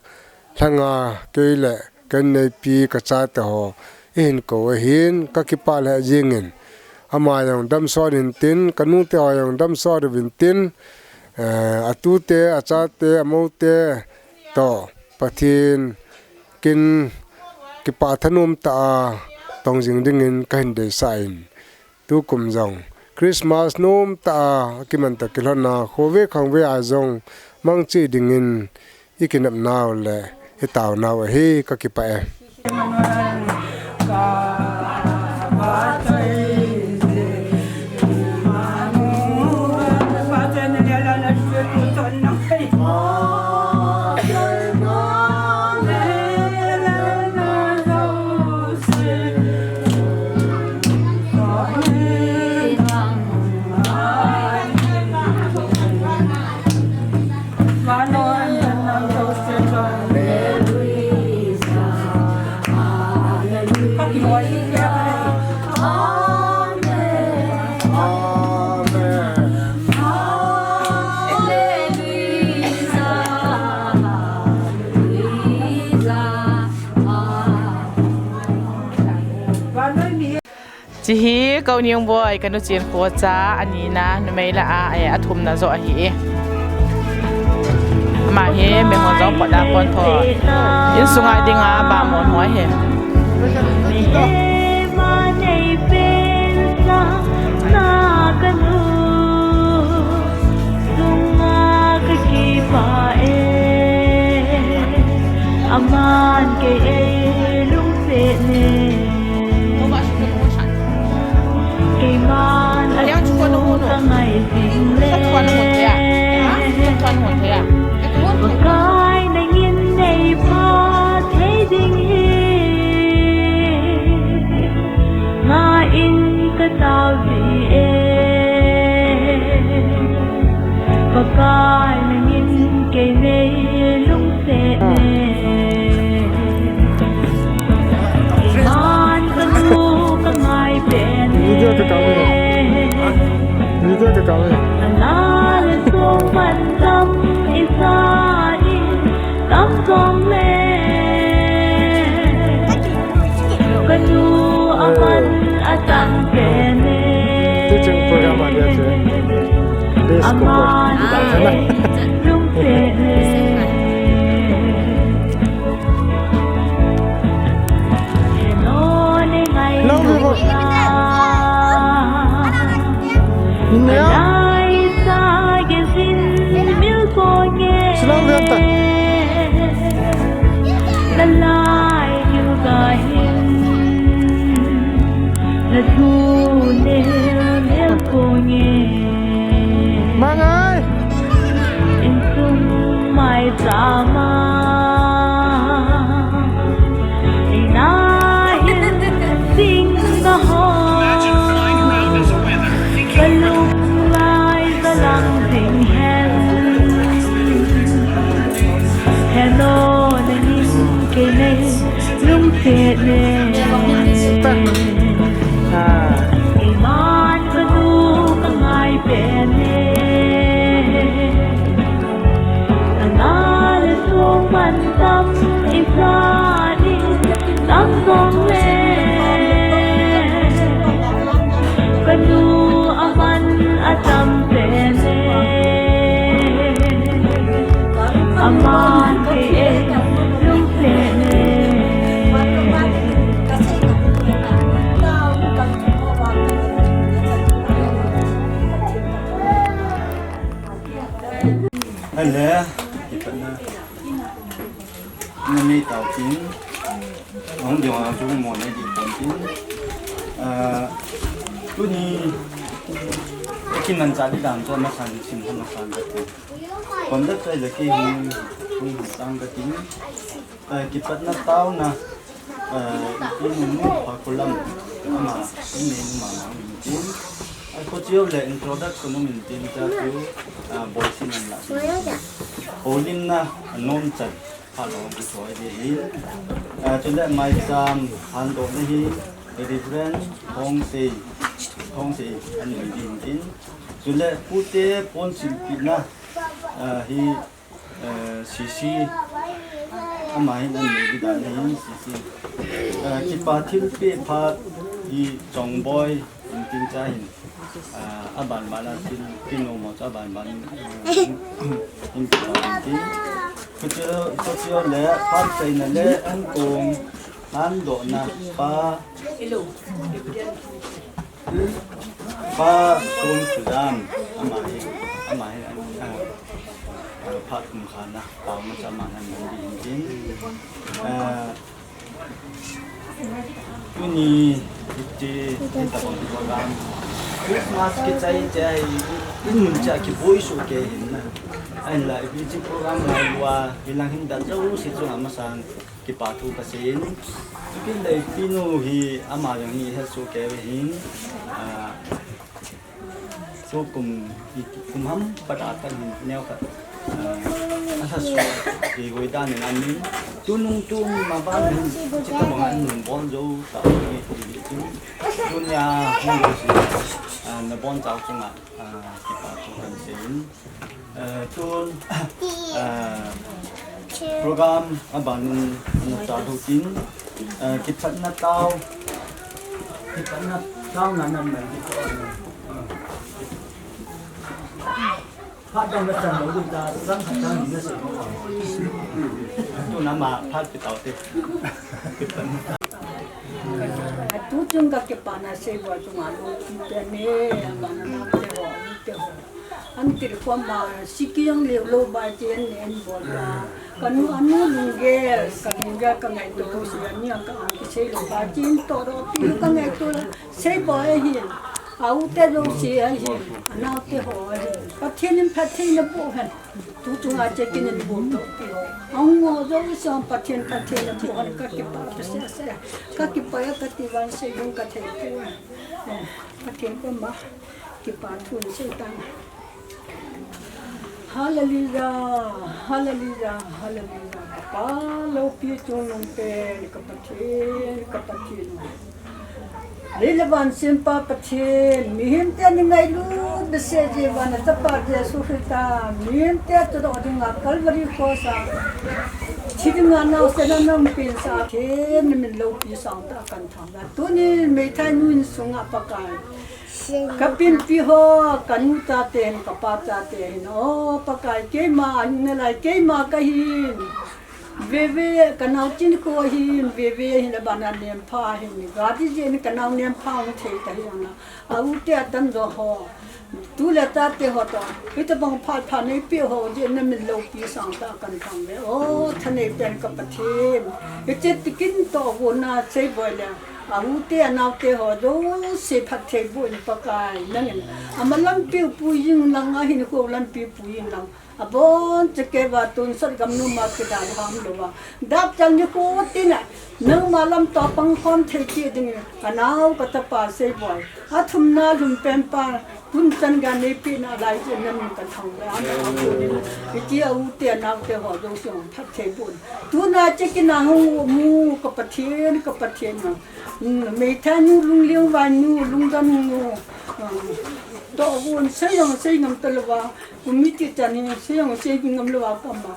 lhanga kei le kaneipi kachate ho eihin kou ahin, kakipah lheh jengin. Ama jong damsot intin, kanute ho jong damsot uvintin, eh, atute, achate, amoute toh Pathen kin kipah thanom tah a tong jing dingin kahin deisah in. Tukum jong Christmas nom tah a kiman toh kilhonna, khovei khangvei a jong mangcha dingin ikinep nau le itao nau ahi, kakipah e. Chihi Kauniung Boi, kanu Chinkho cha, anina, numei lah a, eh, athumna joh ahi e. Ama hi, mehon jong pot a kon tho. Insunga dinga, bamon ho ahi. Aman kei eilungset ne. Keiman atu kangai jing le. Pakai nangin neipha thei ding hi. Ngah in katao ji e. Pakai nangin kei neilungset ne. Iman kanu kangai pen ne. Video kakap e. Video kakap e. Nana le song man tam isa ni tam jong le. Kanu aman atang pen ne. Teaching program a dia che. Best couple. Aman lungset ne. Hello, vivo. India. Slow down ta. Mangai. Insung mai tama. Ina hin sing na ho. Kalung lai kalang sing hen. Hello, nangin kei neilungset ne. Ah. Iman kanu kangai pen ne. Nana le song man tam isa ni tam jong le. Le, kipatna. Nanei tautin. Ahung ding a chu mo nei ding pon tin. Ah, tuni, kimanchah ding dan chu amasan sim hon asan katin. Conductor le kei hung, hung hung tang katin. Ah, kipatna taona. Ah, ipinu Phakholam ama, inei nu mama um intin. Ah, kocheu le introduction um intin, cha chu, ah, Boisin an la intin. Holimna, ah, nomchan, phat lo kichoi ding ahin. Ah, chule maicham handohna hi Reverend Thongsei, Thongsei an nei ding intin. Chule pute ponsilpina, ah, hi Eh, C C, ama hin an nei ding dan ahin, C C. Eh, kipa thilpeh phat hi Chongboi, intin cha hin. Eh, aban ban a thil, thil nom ho chu aban ban, eh, hin kipa intin. Kocheu, kocheu le, phat chaina le, an kong, an dohna, pa. Pa Sum Sudan, ama hi, ama hi, ah, ah, phat kum khat na, pau ma cha ma nan nan di hin tin. Ah, tuni, iti, iti tapon program. Christmas kichai chai, in mun cha kiboi su ke hin na. Ahin la, iti program lai lua, ilang hin da jau si chu ama sang. Kipa thu kasei in. Tukin le ipinu hi ama jong hi hesoh kei ve hin. Ah, tukum, kum ham pat a tan hin neo khat. Ah, alhasoh kei goi dan in amin. Tunung tun ma ban hin. Chika bang an nung bon jo ta ni ni tu. Tunia hung si. Ah, nabonchau chunga. Ah, kipa thu kasei in. Eh, tun, eh, program abanin, ano, talutin, eh, kipatna tao, kipatna tao na nam na di ko, ano. Phat dang na chan lo di ta, sang khat dang ni na se. Tun ama phat kitao te. Tuchung kakipana sei boi chunga lungpi pen e, abana nao te ho, nu te ho. An tir koma, siki jong leo lou ba chen nen bol la. Kanu anu lunggel, ka lunggel kangaito si ani ang ka ang kisei lou ba chen to ro pi kangaito la. Sei boi ahin. Au te lo si ahin. Anao te ho ahin. Pathen in phatthei naboh hen. Tuchunga che kin in bol to pi ho. Ang mo jo si ang Pathen phatthei naboh hen kakipa pa se se. Kakipa a kati van sei jong kathei pu. Eh, Pathen koma. Kipa thu in sei tan. Hallelujah, hallelujah, hallelujah. Kapa loupi chungnung pen, ka Pathen, ka Pathen. Lei le van sempa Pathen, mihemte ni ngailut behseh jeh uva na chapa Jesu Christa, mihemte chudoh dinga Calvary cross a thi dinga naosen a naumpen sa Pathen, namin loupi sangtah a kahin thangvah. Tunin meithai nu insunga Pakai. Ka pinpi ho, ka nu chate hin, ka pa chate hin. O Pakai, keima, nalai keima kahin. Veve, ka nao Chinkho hin, veve hin, abana Nempha hin. Gari jeh in ka nao Nempha hung thei ta hi ana. A u te a tan jo ho. Tu le chate ho toh. Hitabang phat pha neipeh ho jeh in namin loupi sangtah a kahin thangvah. O, thanei pen ka Pathen. Hiche tikin toh vona sei boi le. A u te, a nao te ho jouse phatthei boh in Pakai, nangin. Ama lampi u pui jing lang, a hinkho lampi pui jing lang. Abon chakei uva tonsot gamnom a kidalhah lou va. Dapchal nikho tin a, nangma lamtoh pang khom thei ti dingin, ka nao ka chapa sei boi. Athumna lhum pen pa, tun chan ga neipeh nalai jeh in namin kahin thangvah. Hitia u te, a nao te ho jouse phatthei boh in. Tuna che kin a hung mu ka Pathen, ka Pathen na. Mm, meithai nu, lungleng vai nu, lungdam nu. Ah, toh vun sei jong sei ngam ta lou va. Committee chan in sei jong sei ngam lou va kama.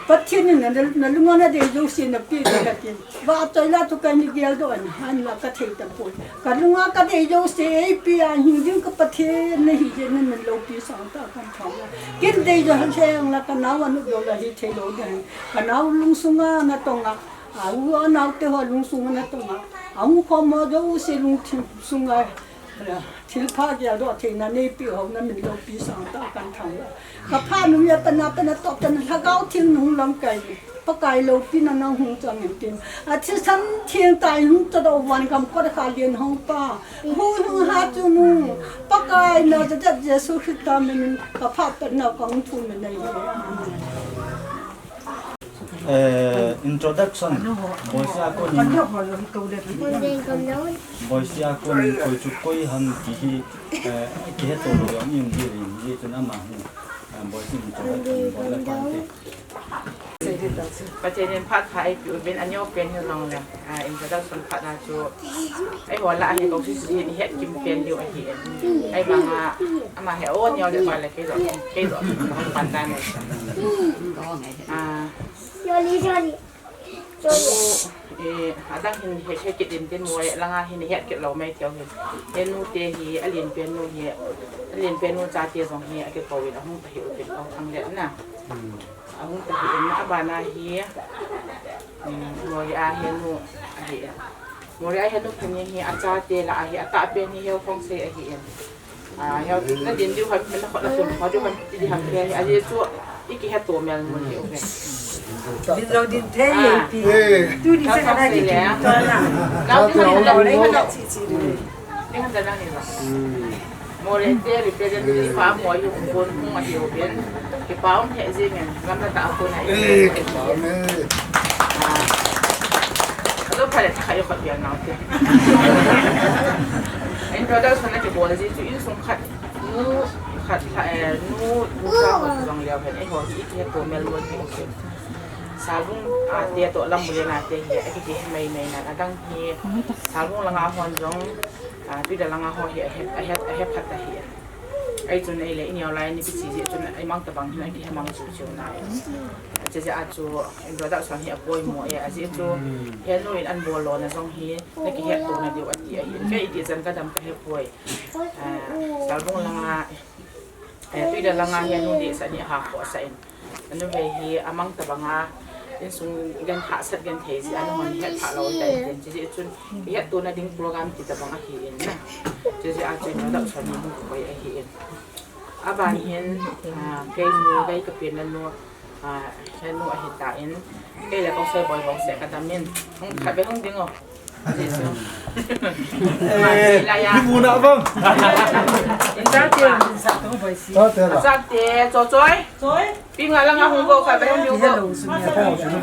Pathen in na, na lunga na dei jouse napeh ding katin. Vahchoi la thu kahin gel doh in, ahinla ka thei tapoi. Ka lunga ka dei jouse eipeh a hing ding ka Pathen nahi jeh in namin loupi sangtah a kahin thangvah. Kin dei jo lheng la ka nao anop lou la hithei lou ding. Ka nao lungsunga natong a. A u a nao te ho lungsunga natong a, a u khom ho jouse lungthim sunga Thilpha geldoh theina neipe ho namin loupi sangtah a kathangvah. Kapha nung a pat a pat a toh pat a Lhagao Theng nung lamkai. Pakai loupina nahung chang in tin. Athisan theng tah in hung chadou van gam kot a kalen hung pa. Hu hung ha chu nu. Pakai Nazareth Jesu Christa minin kapha patna kahung thum in ahi. Amen. Eh, introduction. Boisia kon in. Boisia kon in koi chu koi ham ti hi, eh, kihetto lou jong in di rin, di chun ama hi, eh, boisia introduction bol le tante. Pathen in phat pha eipeh uvin, aneo pen hijongle, ah, introduction phat a chu, eiho lah a hi koi chu hi het kim pen diu ahi. Ahivanga, ama hi o neo le pa le kei joh, kei joh, pan dan e. Ah, Sorry, sorry. Sorry. Eh, adang hin het, het kit in tin mo e, langa hin het kit lou mai thei hin. Henu te hi, alen pen nu hi, alen pen nu chate jong hi, akikou in ahung ta hih uvin, ahung thang le na. Hmm. Ahung ta hih in, abana hi, hmm, Moria henu ahi. Moria henu phanin hi, achate lah a hi, atah pen hi Heukhonsei ahi. Ah, heo, nadin diu ham, nakhut natum kho diu ham, ti di ham khe, ajeh chu, ikihetto mel mun hi uve. Din jong din thei, ah, pi. Eh. Tuni sa kana ki kin to na. Nau di ham, nau di ham, chi chi di. Di ham da nang ni ba. Hmm. Mo le te represent di pa mo yu kon hung ahi uve. Kipa um he jing in, gam na ta kon ahi. Eh, kipa um e. Ah. Alo pha le tha yo khat bia nau te. Introduction na kibol ji chu insung khat. Nu khat la, eh, nu, nu cha ho jong leo hen, eiho hi ikihetto mel mol hi uve. Salbung, ah, te toh Lammulen a te hi, akiti he mai mai nan, adang hi, Salbung langa hon jong, ah, Tuidal langa ho hi, ahe, ahe, ahe phat ahi. Ahi chun eile, ineo lai ni kichi jeh chun, eimang tabang hin, akihe mang chu chu na. Ache jeh a chu, introduction hi apoimo e, ajeh chu, henu in an bol lona jong hi, nakihetto na diu ati ahi. Kei iti chan kadam kahe poi. Ah, Salbung langa, eh, Tuidal langa hi anu dehset ni aha khohsah in. Anu vei hi amang tabanga insung gen hahsat gen thei jeh a nahon het phah lou tai tin. Chujeh chun, ihetto na ding program ti tabang ahi in. Chujeh a chu introduction ni hung koi ahi in. Aban hin, ah, kei nu, kei kapen na nu, ah, henu ahi tan. Kei le Kongsei boi bong se kadam in. Hung khat vei hung ding o. Eh, ni mu na bang. Insa te, insa to boi si. Sa te la. Sa te, cho choi. Choi. Pi nga la nga hung ko khat vei hung ding o. Hello, su ni.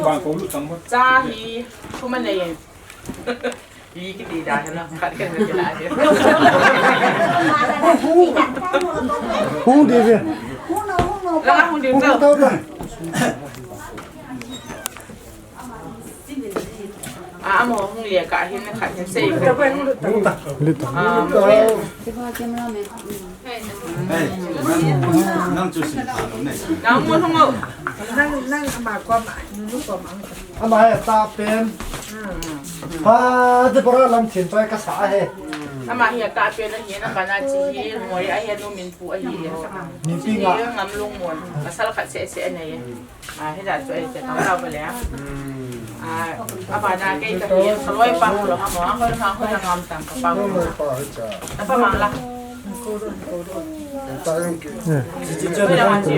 Cha hi, kuma nei. Li kiti da na, khat kan kila ni. Hung di ve. La hung di ve. Ah, amo hung le ka hin khat hin sei. Lita. Ah, mo. Hey, nang, nang chu si. Nang mo hung o. Nang, nang ama ko ma, nu nu ko ma. Ama hi atah pen. Hmm. Ha, te pora lam thin choi kasa he. Ama hi atah pen ahi, abana chu hi, Moria henu min pu ahi. Min pi nga. Ngamlungmon, pasal khat seh seh anei. Ah, hi da chu ai te tau tau le. Hmm. Ah, abana kei ka hi, kaloi pa lo ha mo, hoi ha, hoi ha ngam tang ka pa mo. Kaloi pa hi cha. Ta pa mang la. Ko ro, ko ro. Ta yang ke. Chi chi cha. Hoi la ma chi.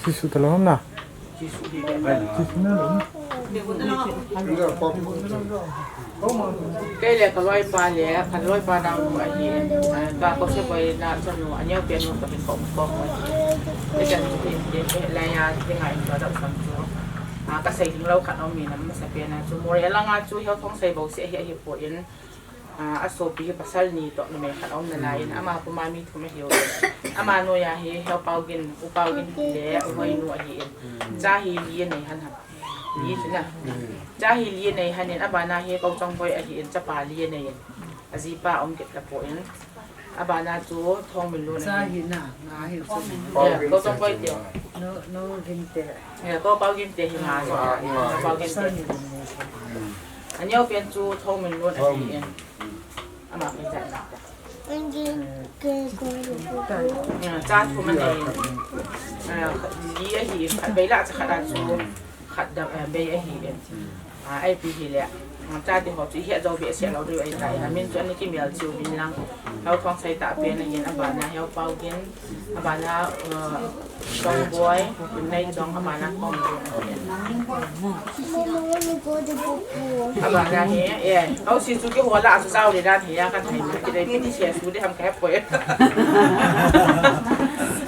Chi su ta lo na. Kei le ka loipa le, ka loipa nao nu ahi, ka Kongsei boi na chanu, aneo pen nu ka hin kom kom ahi. Ka chan chu hin, lai a, ti ngai ka dau sam chu. Ah, ka sei ding lou khat um in, amasa pen a chu, Moria langa chu Heukhonsei bou seh ahi, ahi poi. Ah, asopi hi pasal ni toh numei khat aum nalai in, ama puma mi thum ahiuve. Ama noiya hi Heo Paogin, U Paogin le U Hoinu ahi in. Cha hi li anei han ham. Li chu na. Cha hi li anei han in, abana hi Kochongboi ahi in, chapa li anei in. Ajipa aum kit tapoi. Abana chu Thongminlun ahi. Cha hi na, nga hi chu. Eh, Kochongboi te. No, no, Ginte. Eh, Ko Paoginte hi nga. Ko Paoginte. Aneo pen chu Thongminlun ahi in. Ama min jat na. Ah, cha thum anei in. Ah, li ahi in, khat bei la cha khat a chu, khat dang, ah, bei ahi in. Ah, ipi hile. Chate ho chu ihet jou behseh lou diu ahitai. Amin chu ana kimel cheh uvin lang. Heo Thongsei tah pen ahin, abana Heo Paugin, abana, uh, Tongboi, Neijong, abana Thongvin. Abana hi, eh, Heo Sisu kihol a chu jao le dan hi a kathei, kidei piti se su de ham kahe poi.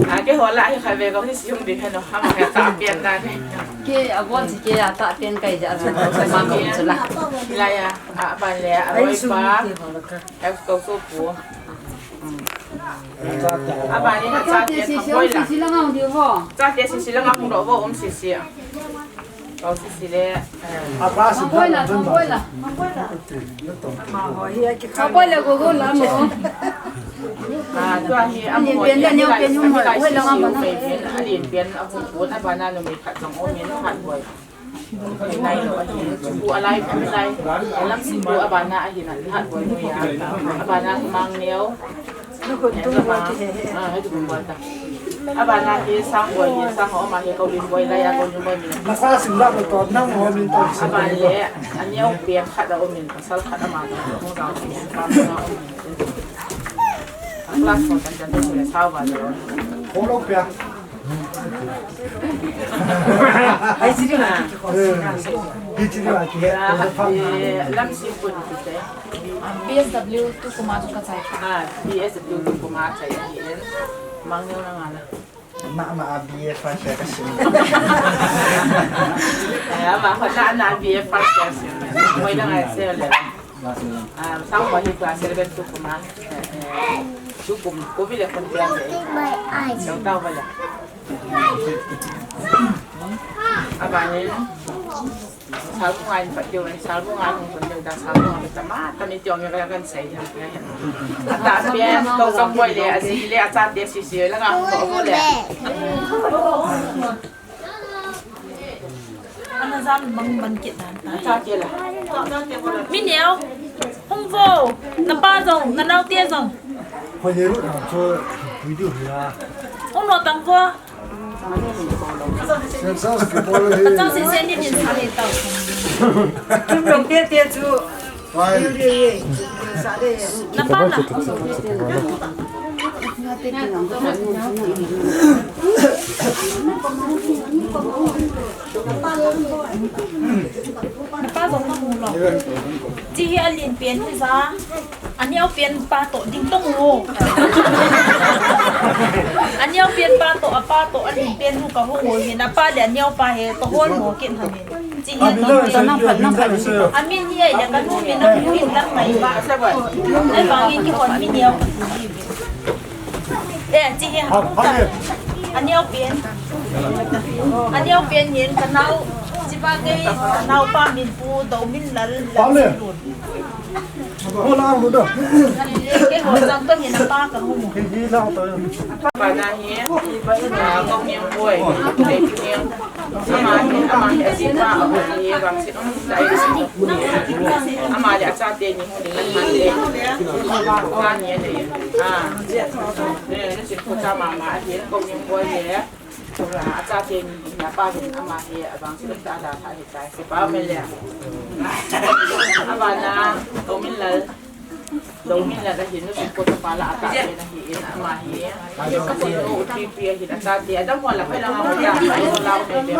A kihol a hi khatvei Heo Sisu hung ding hen o, ham kahe tah pen dan hi. Ke, abon si ke, atah pen kai ja, achu, achu, ma ko chu la. Hilai a, aban le, aloi pa, F ko so pu. Aban le, chate si si, si si la ngau di ho. Chate si si la ngau hung do vo um si si. Ko si si le. Apa si. Boi la, boi la. Boi la go go la mo. A, tua hi, a, pen le neo pen hung hoi, hoi la ngam na. Pen, a lin pen, a hung pon, abana numei khat jong um in, khat boi. Nai lo ahi, chu alai, alai, Lamsimpu abana ahi na, khat boi mo ya. Abana Mangneo. A, hai tu boi ta. Abana hi Sangboi hi, Sang Oma hi, Kolinboi la ya, Kolinboi mi. Nasa sim la to, nang ho min to. Aban le, aneo pen khat a um in, pasal khat ama to, mo ta, pa mo na um in. Class mo ta, ta, ta, sa ba lo. Ko lo pia. Ai, si na. Hi chi ni ma ki he. Eh, Lamsimpu ni te. B S W tu kuma chu ka chai. Ah, B S W tu kuma chai. Mangneo na nga na. Ma, ma, a B A first year ka sim. Eh, ama ho na, na B A first year sim. Moi na ngai se le. Ah, Sangboi hi class eleven tu kuma. Eh, eh, tu kum, ko bi le kon plan le. Chau tau ba le. Abang ni. Salbung a in pat keu, salbung a hung kon deu da, salbung a tama, tami tiong ya kan sei ya. Ata pian, ko Sangboi le, aji le, achate si si, la nga ko le. Ana jam bang ban kit dan ta. Achate la. Mi neo, hung vo, na pa jong, na nao te jong. Hoi ne ru na cho video ya. Hung no tang vo. Sen sa sa ki bol hi. Tang sen sen ni din sa ni tao. Tum long te te chu. Wai. Ye, ye, ye. Sa de. Na pa na. Na pa jong na mu lo. Chi hi a lin pian hi ja. Aneo pian pa toh ding tong o. Aneo pian pa toh, apa toh, alin pian nu ka hung o hin, apa le aneo pa he toh hol mo kin hamin. Chi hi a lin pian. Amin hi ai le ka nu min a min lang mai ba. Ai bang in kihon mi neo ka tu hi. Eh, chi hi a. Aneo pian. Aneo pian hin ka nao. Chi ba kei ka nao pa min pu do min lal lal. Hola, hola. Kei ho jang to hin apa ka hung. Hi, hi, la to. Apa na hi, ah, kong niang boy. Kong niang. Ama hi, ama hi, asi pa, ama hi, bang si, um, dai si. Ama le achate ni, ni, ni, ni. Ah. Eh, ni si ko cha mama, hi, kong niang boy le. Tua, achate ni, ni, apa hin, ama hi, abang si, ta, ta, ta, hi, ta, si pa, me le. Abana, ko min lal. Lo min la ahin, nu sum ko ta pa la ata pen ahin, ama hi. Ka ko lo ti pi ahin, ata ti, adam ko la pa la ma ta, ai ko la ko te.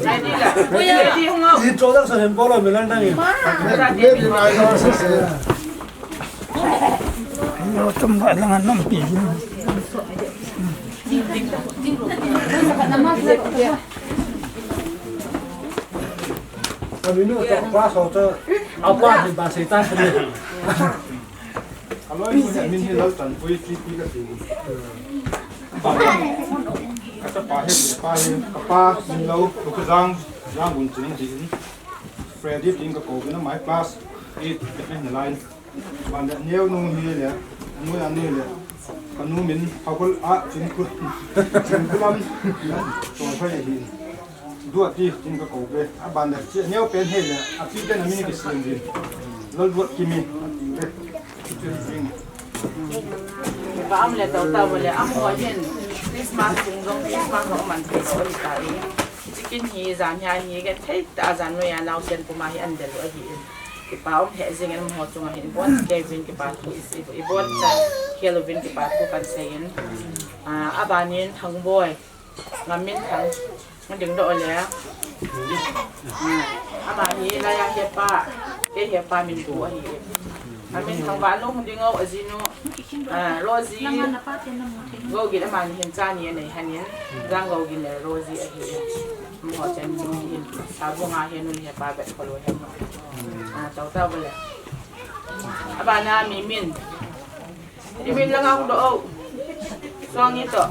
Ready la. Ready hung. Introduction hin bol lo mi lang dang. Ata ti. Yo tum ba lang an nom pi. Aminu to pa so to apa ni ba se ta ni. Aloi ni min hi lal tan pui ti ti ka ti. Ka ta pa he pa he ka pa min lo ko ka jang jang gun tin ti. Freddy tin ka ko na my class eight ka na line. Ban da neo nu hi le, nu ya ni le. Ka nu min Phakul a Chingkul. Chingkulam. To phai hi. Duat ti tin ka ko be. A ban da chi neo pen he le. A ti pen a min ki siam din. Lal duat ki mi. A ti be. Ba am le tau tau le am ho hin. Christmas tung dong Christmas ho man ti so ta ni. Min hi jan hi ahi, ka thei ta jan noi a naosen puma hi an del u ahi in. Kipa um he jing in amaho chunga hin bon kei vin kipa thu is i, i bon ta khel uvin kipa thu kan sei in. Ah, abanin Thangboi, Ngamminthang, ding doh le. Ah, ama hi laiya hepa, kei hepa min bu ahi. Amin Thangvah nu hung ding o, ajinu, ah, Rosie Gougin, amani hin cha ni anei hanin, Jang Gougin le Rosie ahi. Amaho chen hin, Sabunga hin, nu le hepa bet kholo hin. Ah, tau tau bole. Abana Mimin. Mimin langa hung doh o. Suangi toh.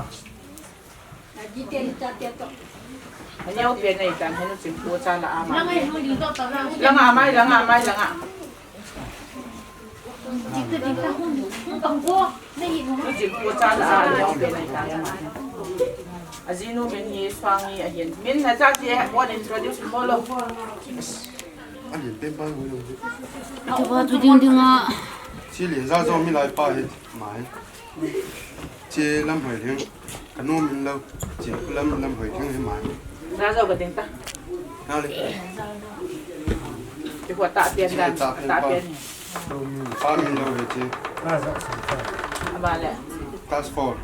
Aneo pen nei tan, henu chin pu cha la ama. Langa mai, langa mai, langa. Nu chin pu cha la a, aneo pen nei tan ama. Ajinu min hi Suangi ahin. Min na cha ti, what introduce mo lo. Ahin pen pa mo lo. Tua tu ding ding a. Chi le za zo mi lai pa hi mai. Che Lamhoilhing, ka nu min lo, che pu Lam, Lamhoilhing hi mai. Na zo ka ding ta. Na le. Che pu ta pian dan, ta pian. Pa min lo he che. Aba le. Class four.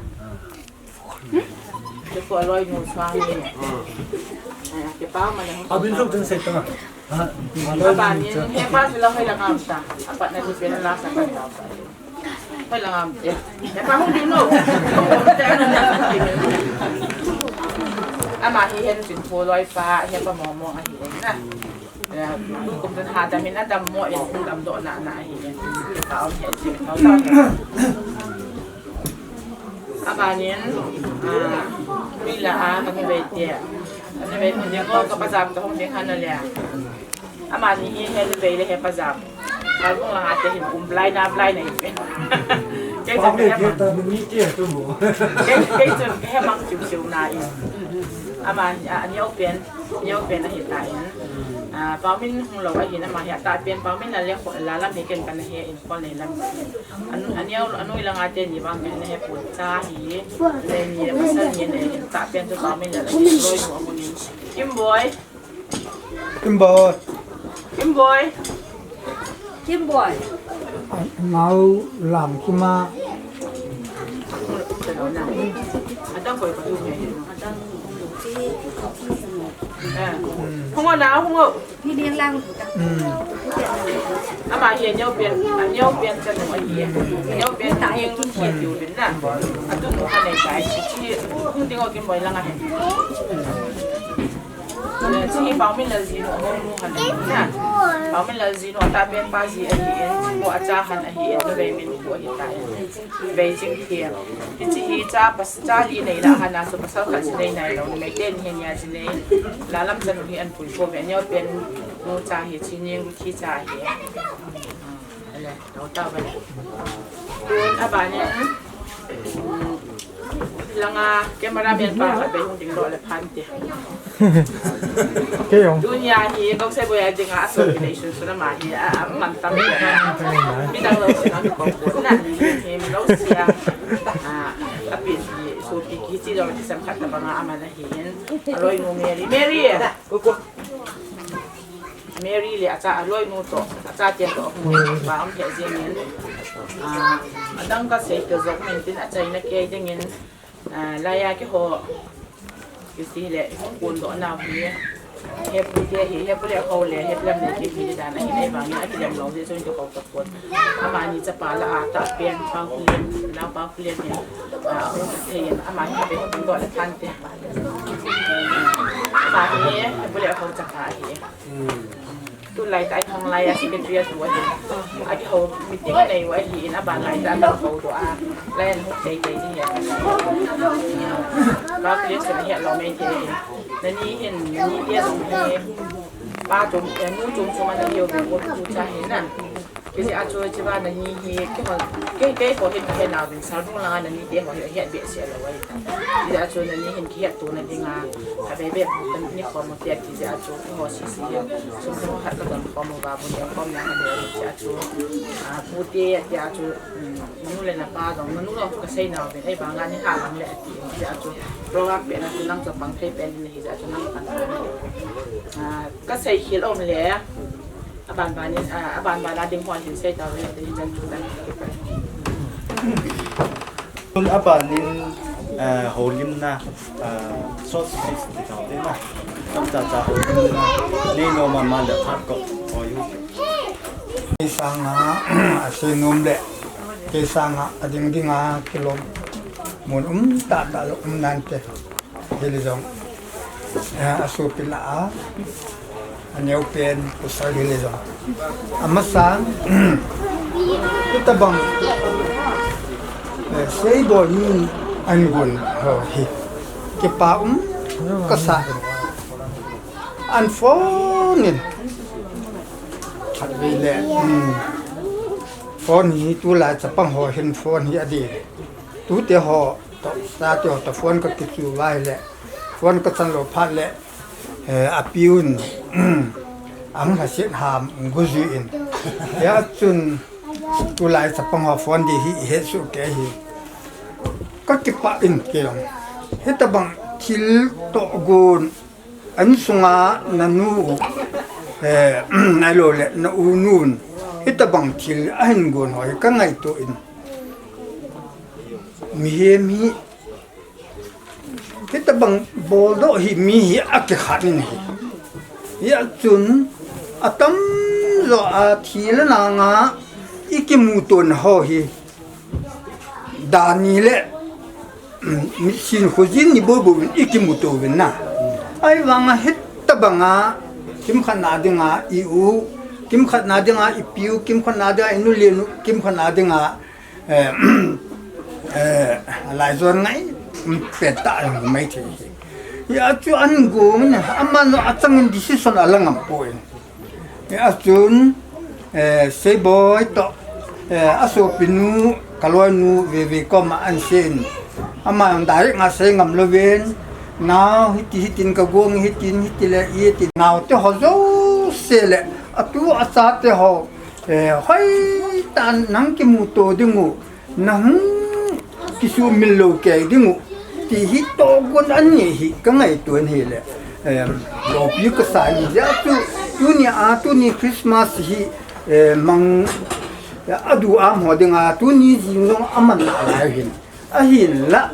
Che pu Loinu Suangi. Che pa ma le. Abin lo ding sei ta. Abanin, hepa chu la hoi la ngam ta. Apat na tu pen la sa kan ta. Hoi la ngam te. Hepa hung ding no. Ama hi henu chin pu loi pa, hepa mo mo ahi na. Tu kum tan ha ta min a dam mo in dam doh na na ahi. Hepa um he chin. Abanin, ah, mi la a, ka ni vei te. Ka ni vei mun ding o, ka pajam ta hung ding hana le. Amani hi he ni vei le he pajam. Ka hung la ha te hin kum blai na, blai na hi. Kei chun ka he mang. Kei, kei chun ka he mang chiu chiu na in. Amani, ah, aneo pen, aneo pen ahi ta in. Ah, Paomin hung lo ahi na ma hi a ta pen, Paomin la le kho, la lam hi ken ka na he in, kho le lam. Anu, aneo, anu ilanga te ni vang ka na he pun cha hi. Le ni le pasal ni le ta pen tu Paomin la le loi mo mo ni. Kimboi. Kimboi. Kimboi. Kimboi. Ngau lam kima. Atang koi patu me. Atang. Eh. Hungo na, hungo. Ni ding lang. Hmm. Ama hi aneo pen, aneo pen cha nu ahi. Aneo pen ta yang ki ki tiu bin na. Atu nu ha nei kai chi chi. Hung ding o Kimboi langa he. Chi hi Paomin la jinu, ahung nu han ahi na. Paomin la jinu, ata pen pa ji ahi in, ko acha han ahi in, vei min ko ahi ta in. Vei Chingthiam. Hichi hi cha pas, cha li nei la hana so pasal khat ji nei nai lo, nei te ni hen ya ji nei. La lam cha nu hi an pui ko ve, aneo pen nu cha hi chi ning khi cha hi. Ale, lo ta ba le. Tun abanin, um, langa cameraman pa khat bei hung ding doh le phan te. Kei jong. Tunia hi, Gousei Boi a dinga, a so ki nei sun sun ama hi, a, a, man tam hi. Mi dang lo sin ang ko ko na. Hi mi lo sia. A, a pi hi, so pi ki chi jong ki sam khat ta banga ama na hi in. A loi nu Mary. Mary. Ko ko. Mary le acha, aloinu toh, achate toh, hung pa um he jengin. Ah, adang kasei kajou min tin achaina kei dingin, ah, laiya keiho, kiti le, hung kondoh nau hi, hepu te hi, hepu le ho le, hepu lam le kiti dan ahi nei vangin akilem lou jeh chun keiho kapon. Amani chapa la a tahpen, Pa Khulen, Nao Pa Khulen hi, ah, hung thei in, amani be hung kondoh le thante. Ama hi, hepu le ho chapa hi. Tulai tai hung laiya secretary a tu ahi. Akihou meeting anei u ahin, aban lai ta akihou doh a. Laiya hung tei tei ding ahi. Ka place na hi alo mai thei. Nani hin, nani te jong hi. Pa chom, eh, nu chom chom ana hiu ko tu cha hi na. Kei a chu chiba nani hi, keiho, kei, keiho hin he na vin sal bung langa nani te ho hi het behseh lou ahi ta. Kei a chu nani hin kihet tona dinga, a be be bu kan ni khom mo te kei a chu keiho sisi hi. Chu keiho hat ka dam Kom uva bu ding kom nang le tia chu. Ah, pute tia chu, um, nanu le napa jong, nanu jong chu kasei nauvin, ei banga ni ha lang le ati tia chu. Program pe na chu nang chu pang thei pen ni hi tia chu nang kan. Ah, kasei khel um le. Aban ban in, ah, aban ban a ding hon hin sei tau le, te hin jan chu jan. Tun aban in, ah, holimna, ah, short speech ti tau te na. Tam cha cha holimna. Nei nom mama le phat ko. Oi u. Kei sanga, asei nom le. Kei sanga, ading dinga, kilom. Mun um ta ta lo um nante. Hile jong, eh, asopi lah a, aneo pen pasal hile jong. Amasan, hitabang, eh, Seiboi in ahin gon ho hi. Kipa um kasa. Ahin phone in. Khatvei le, hmm. Phone hi tulai chapang ho hin phone hi adih. Tute ho, toh, chate ho, toh phone kakichu uva ahile. Phone kachan lou phat le, eh, apiu in, ahung lhaset ham, go jui in. Hia chun, tulai chapang ho phone ding hi, ihet soh kei hi. Kakipah in kei jong. Hitabang thil tohgon, An sunga nanu, eh, ahilou le, na u nun, hitabang thil ahin gon ho hi kangaito in. Mihem hi, hitabang boldoh hi mi hi akikhat in ahi. Hia chun, atamjo a thil nanga ikimuto na ho hi. Dani le, mm, mitsin khojin ni bobo uvin ikimuto uvin na. Ahivanga hitabanga kimkhat na dinga i u, kimkhat na dinga i piu, kimkhat na dinga i nu le nu, kimkhat na dinga, eh, eh, alai jon ngai, mm, pet ta mai thei. Hia chu an gong na, aman achangin decision ala ngam poi. Hia chun, eh, Seiboi toh, eh, asopinu, kaloinu, veve koma ahin sei in. Ama jong direct nga sei ngam louvin. Nao, hiti, hitin kagong, hitin, hiti le, hiti. Naote ho jouse le, atu achate ho, eh, hoitah in nang kimuto ding u. Nahung kisumil lou kei ding u, ti hi tohgon anei hi kangaito in ahile, em, loupi kasa in jeh chu, tuni a, tuni Christmas hi, eh, mang, adu am ho dinga, tuni jing jong aman nalai hin. Ahinla,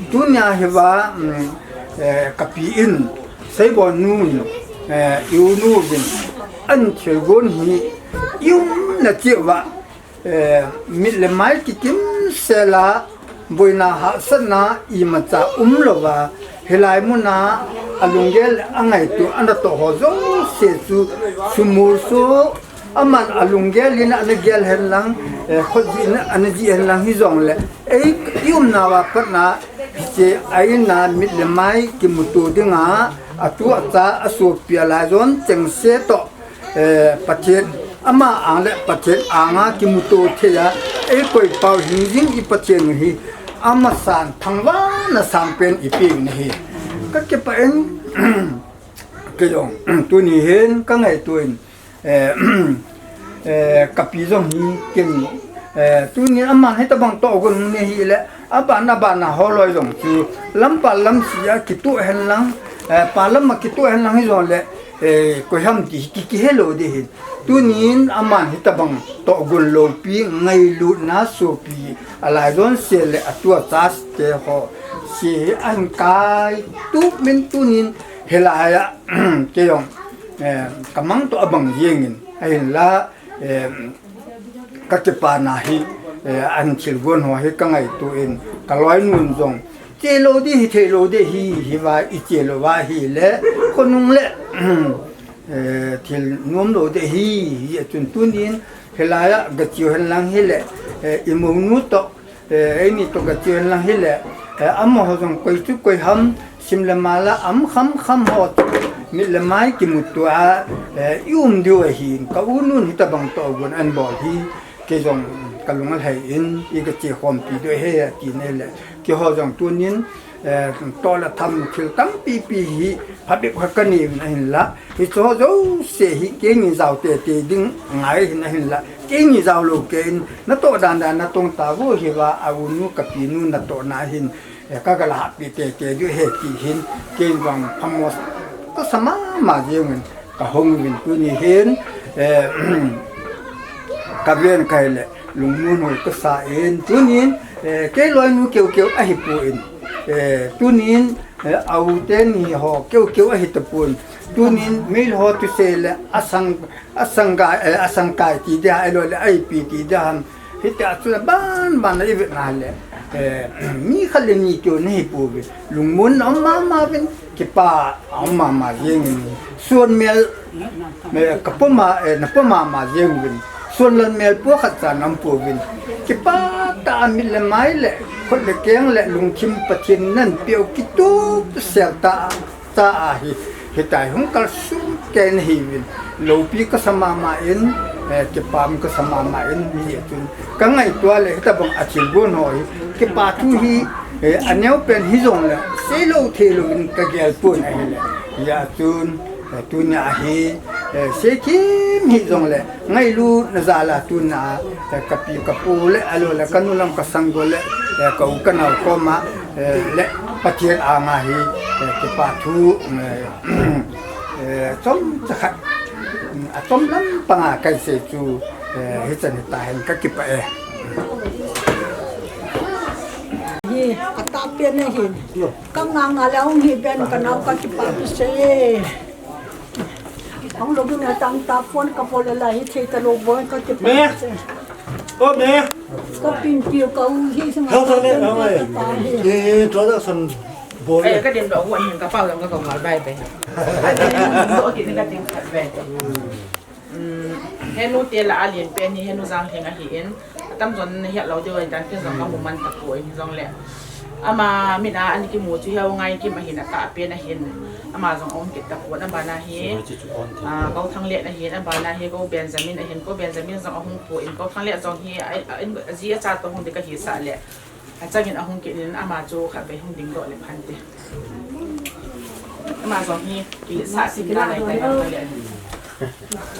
tuni a hiva, mm, eh, kapi in, Seiboi nun, eh, i u nu vin, ahin thilgon hi, i umna cheh uva, Eh, mit le mai kikim sela, boina hahsatna imacha umlouva, hilai muna alunggel angaito, anatoh ho jouse chu sumil so, aman alunggel in ana gel hen lang, eh, khojin ana jih hen lang hijongle, ei, i umna uva patna, hiche a in a mit le mai kimuto dinga, atu acha asopi alai jon chengse toh, Eh, Pathen, ama ang le Pathen anga kimuto thei a, eikoi pau hingjing i Pathen u hi, amasan thangvahna sangpen ipi u ahi. Kakipah in, kei jong, tuni hin kangaito in, eh, eh, kapi jong hi ken, eh, tuni aman hitabang tohgon nei hile, Aban, aban a holoi jong chu, lampa lamsi a kitoh hen lang, eh, pa lam a kitoh hen lang hijongle, eh, koiham ti hi ki, kihelou ding ahin. Tunin aman hitabang tohgon loupi, ngailutna sopi, alai jon se le atu acha te ho, se hi ahin kai, tup min tunin hilai a, kei jong, eh, kamang toh abang jeng in, ahinla, eh, Kakipana hi, eh, ahin thilgon ho hi kangaito in, kaloinun jong, chelou ding hi, theilou ding hi, hiva iche louva ahile, khonung le, eh, thil nomlou ding hi, hijeh chun tunin, hilai a gache u hen lang hile, eh, imounu toh, Eh, eini toh gache u hen lang hile, eh, amaho jong koi chu koiham, sim le mal a um kham kham ho chu, mit le mai kimuto a, eh, i um diu ahin, ka u nun hitabang tohgon ahin bol hi, kei jong kalung alhai in, i gache khompi diu ahi ati nai le, keiho jong tunin, Eh, toh le tham thil tampi pi hi phabep kha kanei uvin ahinla, hicheho jouse hi keini jao tete ding ngai hin ahinla, keini jao lou kei in natoh dan dan natong tauvo, hiva a u nu kapi nu natohna hin, eh, kagala hahpi tete diu ahi ti hin, kei vang phamo kasa mama jeng uvin kahung uvin tuni hin, eh, kaven kahi le lungmon hoi kasa in tunin, eh, kei loinu keukeu ahipon, eh, tunin, eh, a u teni ho keukeu ahitapon, tunin mil ho thusei le asang, asang ga, eh, asang kai ti dia, ahilou le a ipi ti dia ham, hitia chu aban ban a ivet na le, eh, mi khat le ni keu nahi pouve, lungmon aum mama uvin, kipa aum mama jeng in, suan mel, eh, kapo ma, eh, napo mama jeng uvin, suan lal mel po khat cha naum pouvin, kipa tah a mit le mai le khut le keng le lungthim Pathen in napeu kitup sel tah a, cha ahi, hitia hung kalsong kei nahiuvin, loupi kasa mama in, eh, kipam kasa mama in, hijeh chun kangaito le hitabang a thilgon ho hi, kipa thu hi, eh, aneo pen hijongle seilou theilou in kagel pon ahile, hijeh chun, eh, tunia hi, eh, seithem hijongle ngailutna jal a tunia, eh, kapi kapu le, ahilou le kanu lam kasanggo le, eh, ka u kanao koma, eh, le Pathen anga hi, eh, kipa thu, eh, eh, chomcha khat, mm, achom lam panga kahin sei chu, eh, hichan hitahen kakipah e. Hi, atahpen ahin. Kanganga le ahung hi pen kanao kakipah kisei. Ahung lou ding a tang ta phone kabol le la hi thei talou bou kakipah kisei. O me. Kapin piu ka u hi sanga. Hel sa le, hel le. Introduction bol le. Kadin doh huan hin kapau jong kakong ngal bai bai. Adin doh kit ni kadin khat bai. Henu te lah a alen pen hi Henu Janglhing ahin. Atamjon nahet lou diu ahitan, ken jong kamu man tapon hijongle, ama mit a ana kimu chu heo ngai kim ahin, atahpen ahin. Ama jong aum kit tapon, abana hi, ah, Kou Thanglet ahin, abana hi Kou Benjamin ahin, Kou Benjamin jong ahung pon, Kou Thanglet jong hi, a, a, aji acha toh hung ding kahisah le, achangin ahung kit in ama chu khatvei hung dingdoh le phante. Ama jong hi, kisah sim nanai tai,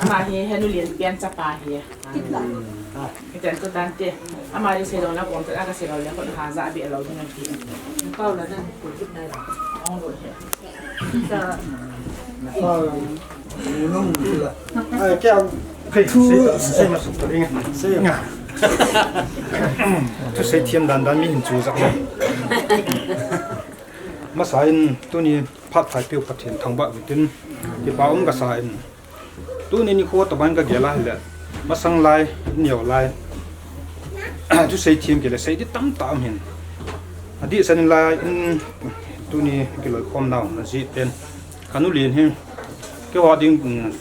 ama hi Henu Lienpen chapa hi. Hiten tu tante. Ama di sei lou na kom ta ka sei lou le kon ha ja be lou na ki. Pau la dan ko kit nai la. Ong lo he. Sa. Ai, kya? Thu sei ma suk ta ring. Sei. Thu seithem dan dan mi hin chu ja. Masa in tuni phat phai piu Pathen thangvah uvin tin, kipa um kasa in. Tuni nikho tabang kagel a hile, masang lai, neo lai, thu seithem kile, sei di tamtah um hin. Adih san in lai in, tuni kiloikhom nau na jeh pen, kanu Lien hi, keiho ding,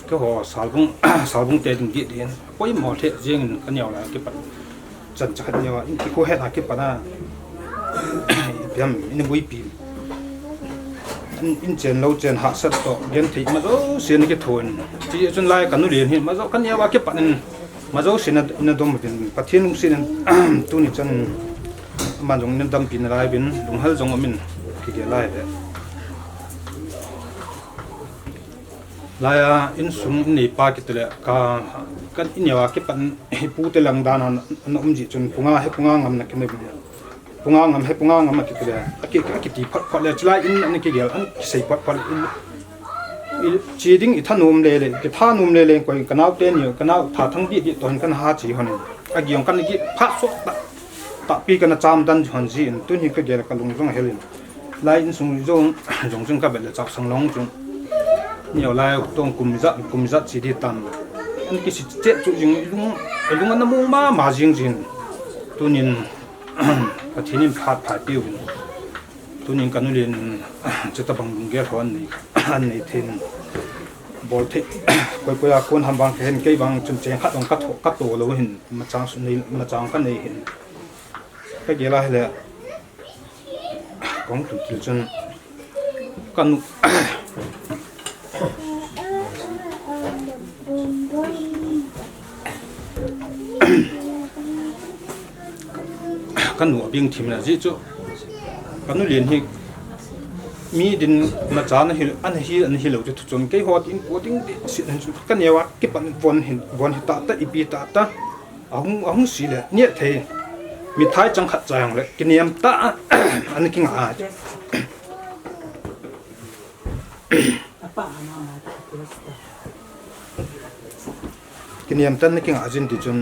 keiho Salbung, Salbung te ding dih dih in, poimo lheh jeng in kaneo lai kipat. Chan chakhat neo a, in kikhohet a kipat a, ipi ham, in buipi. In, in chen lou chen hahsat toh, genthei ma jouse in kithon. Chuti chun lai kanu Lien hi, ma jou kaneo a kipat in, ma jouse in, in dom uvin, Pathen lungset in, tuni chan, ama jong in dampi nalai uvin, lunghel jong um in, kigel lai le. Laiya insung in neipa kiti le ka, ka in neo a kipat in ipu te lang dan a na um jeh chun punga he punga ngam na kinei. Punga ngam he punga ngam a kiti le, aki, akiti phot phot le, chulai in ana kigel, ana kisei phot phot in. I, che ding i thanom le le, kithanom le le, koi ka nao teni, ka nao tha thang di di toh hin kana ha che hon. Agiang kana kiphat sot ta, tahpi kana cham dan hon jeh in, tuni kagel ka lung jong hel in. Lai insung jong, jong jong kavet le Chapsang Long chu. Neo lai tong kum ijat, kum ijat che di tam. Ana kisei chet chu jing ilung, ilung ana mong mama jing jin. Tunin, Pathen in phat phai piu vin. Tunin kanu Lien in, chutabang lunggel ho anei, anei thei in. Bol thei, koi koi a kon ham vang kahin kei vang chun cheng khat ong ka tho, ka to lou hin, machang su nei, machang kanei hin. Kagel a hile, Kong Tum Kil chun kanu, kanu abing thim na jeh chu, kanu Lien hi Mi din macha na hi, an hi, an hi lo chu thu chun keiho in po ding ti si hin chu ka neo a kipan von hin, von hi ta ta, ipi ta ta. Ahung, ahung si le, niat thei. Mi thai chang khat cha jong le, kiniam ta, an kinga a. Kiniam ta na kinga jin ti chun.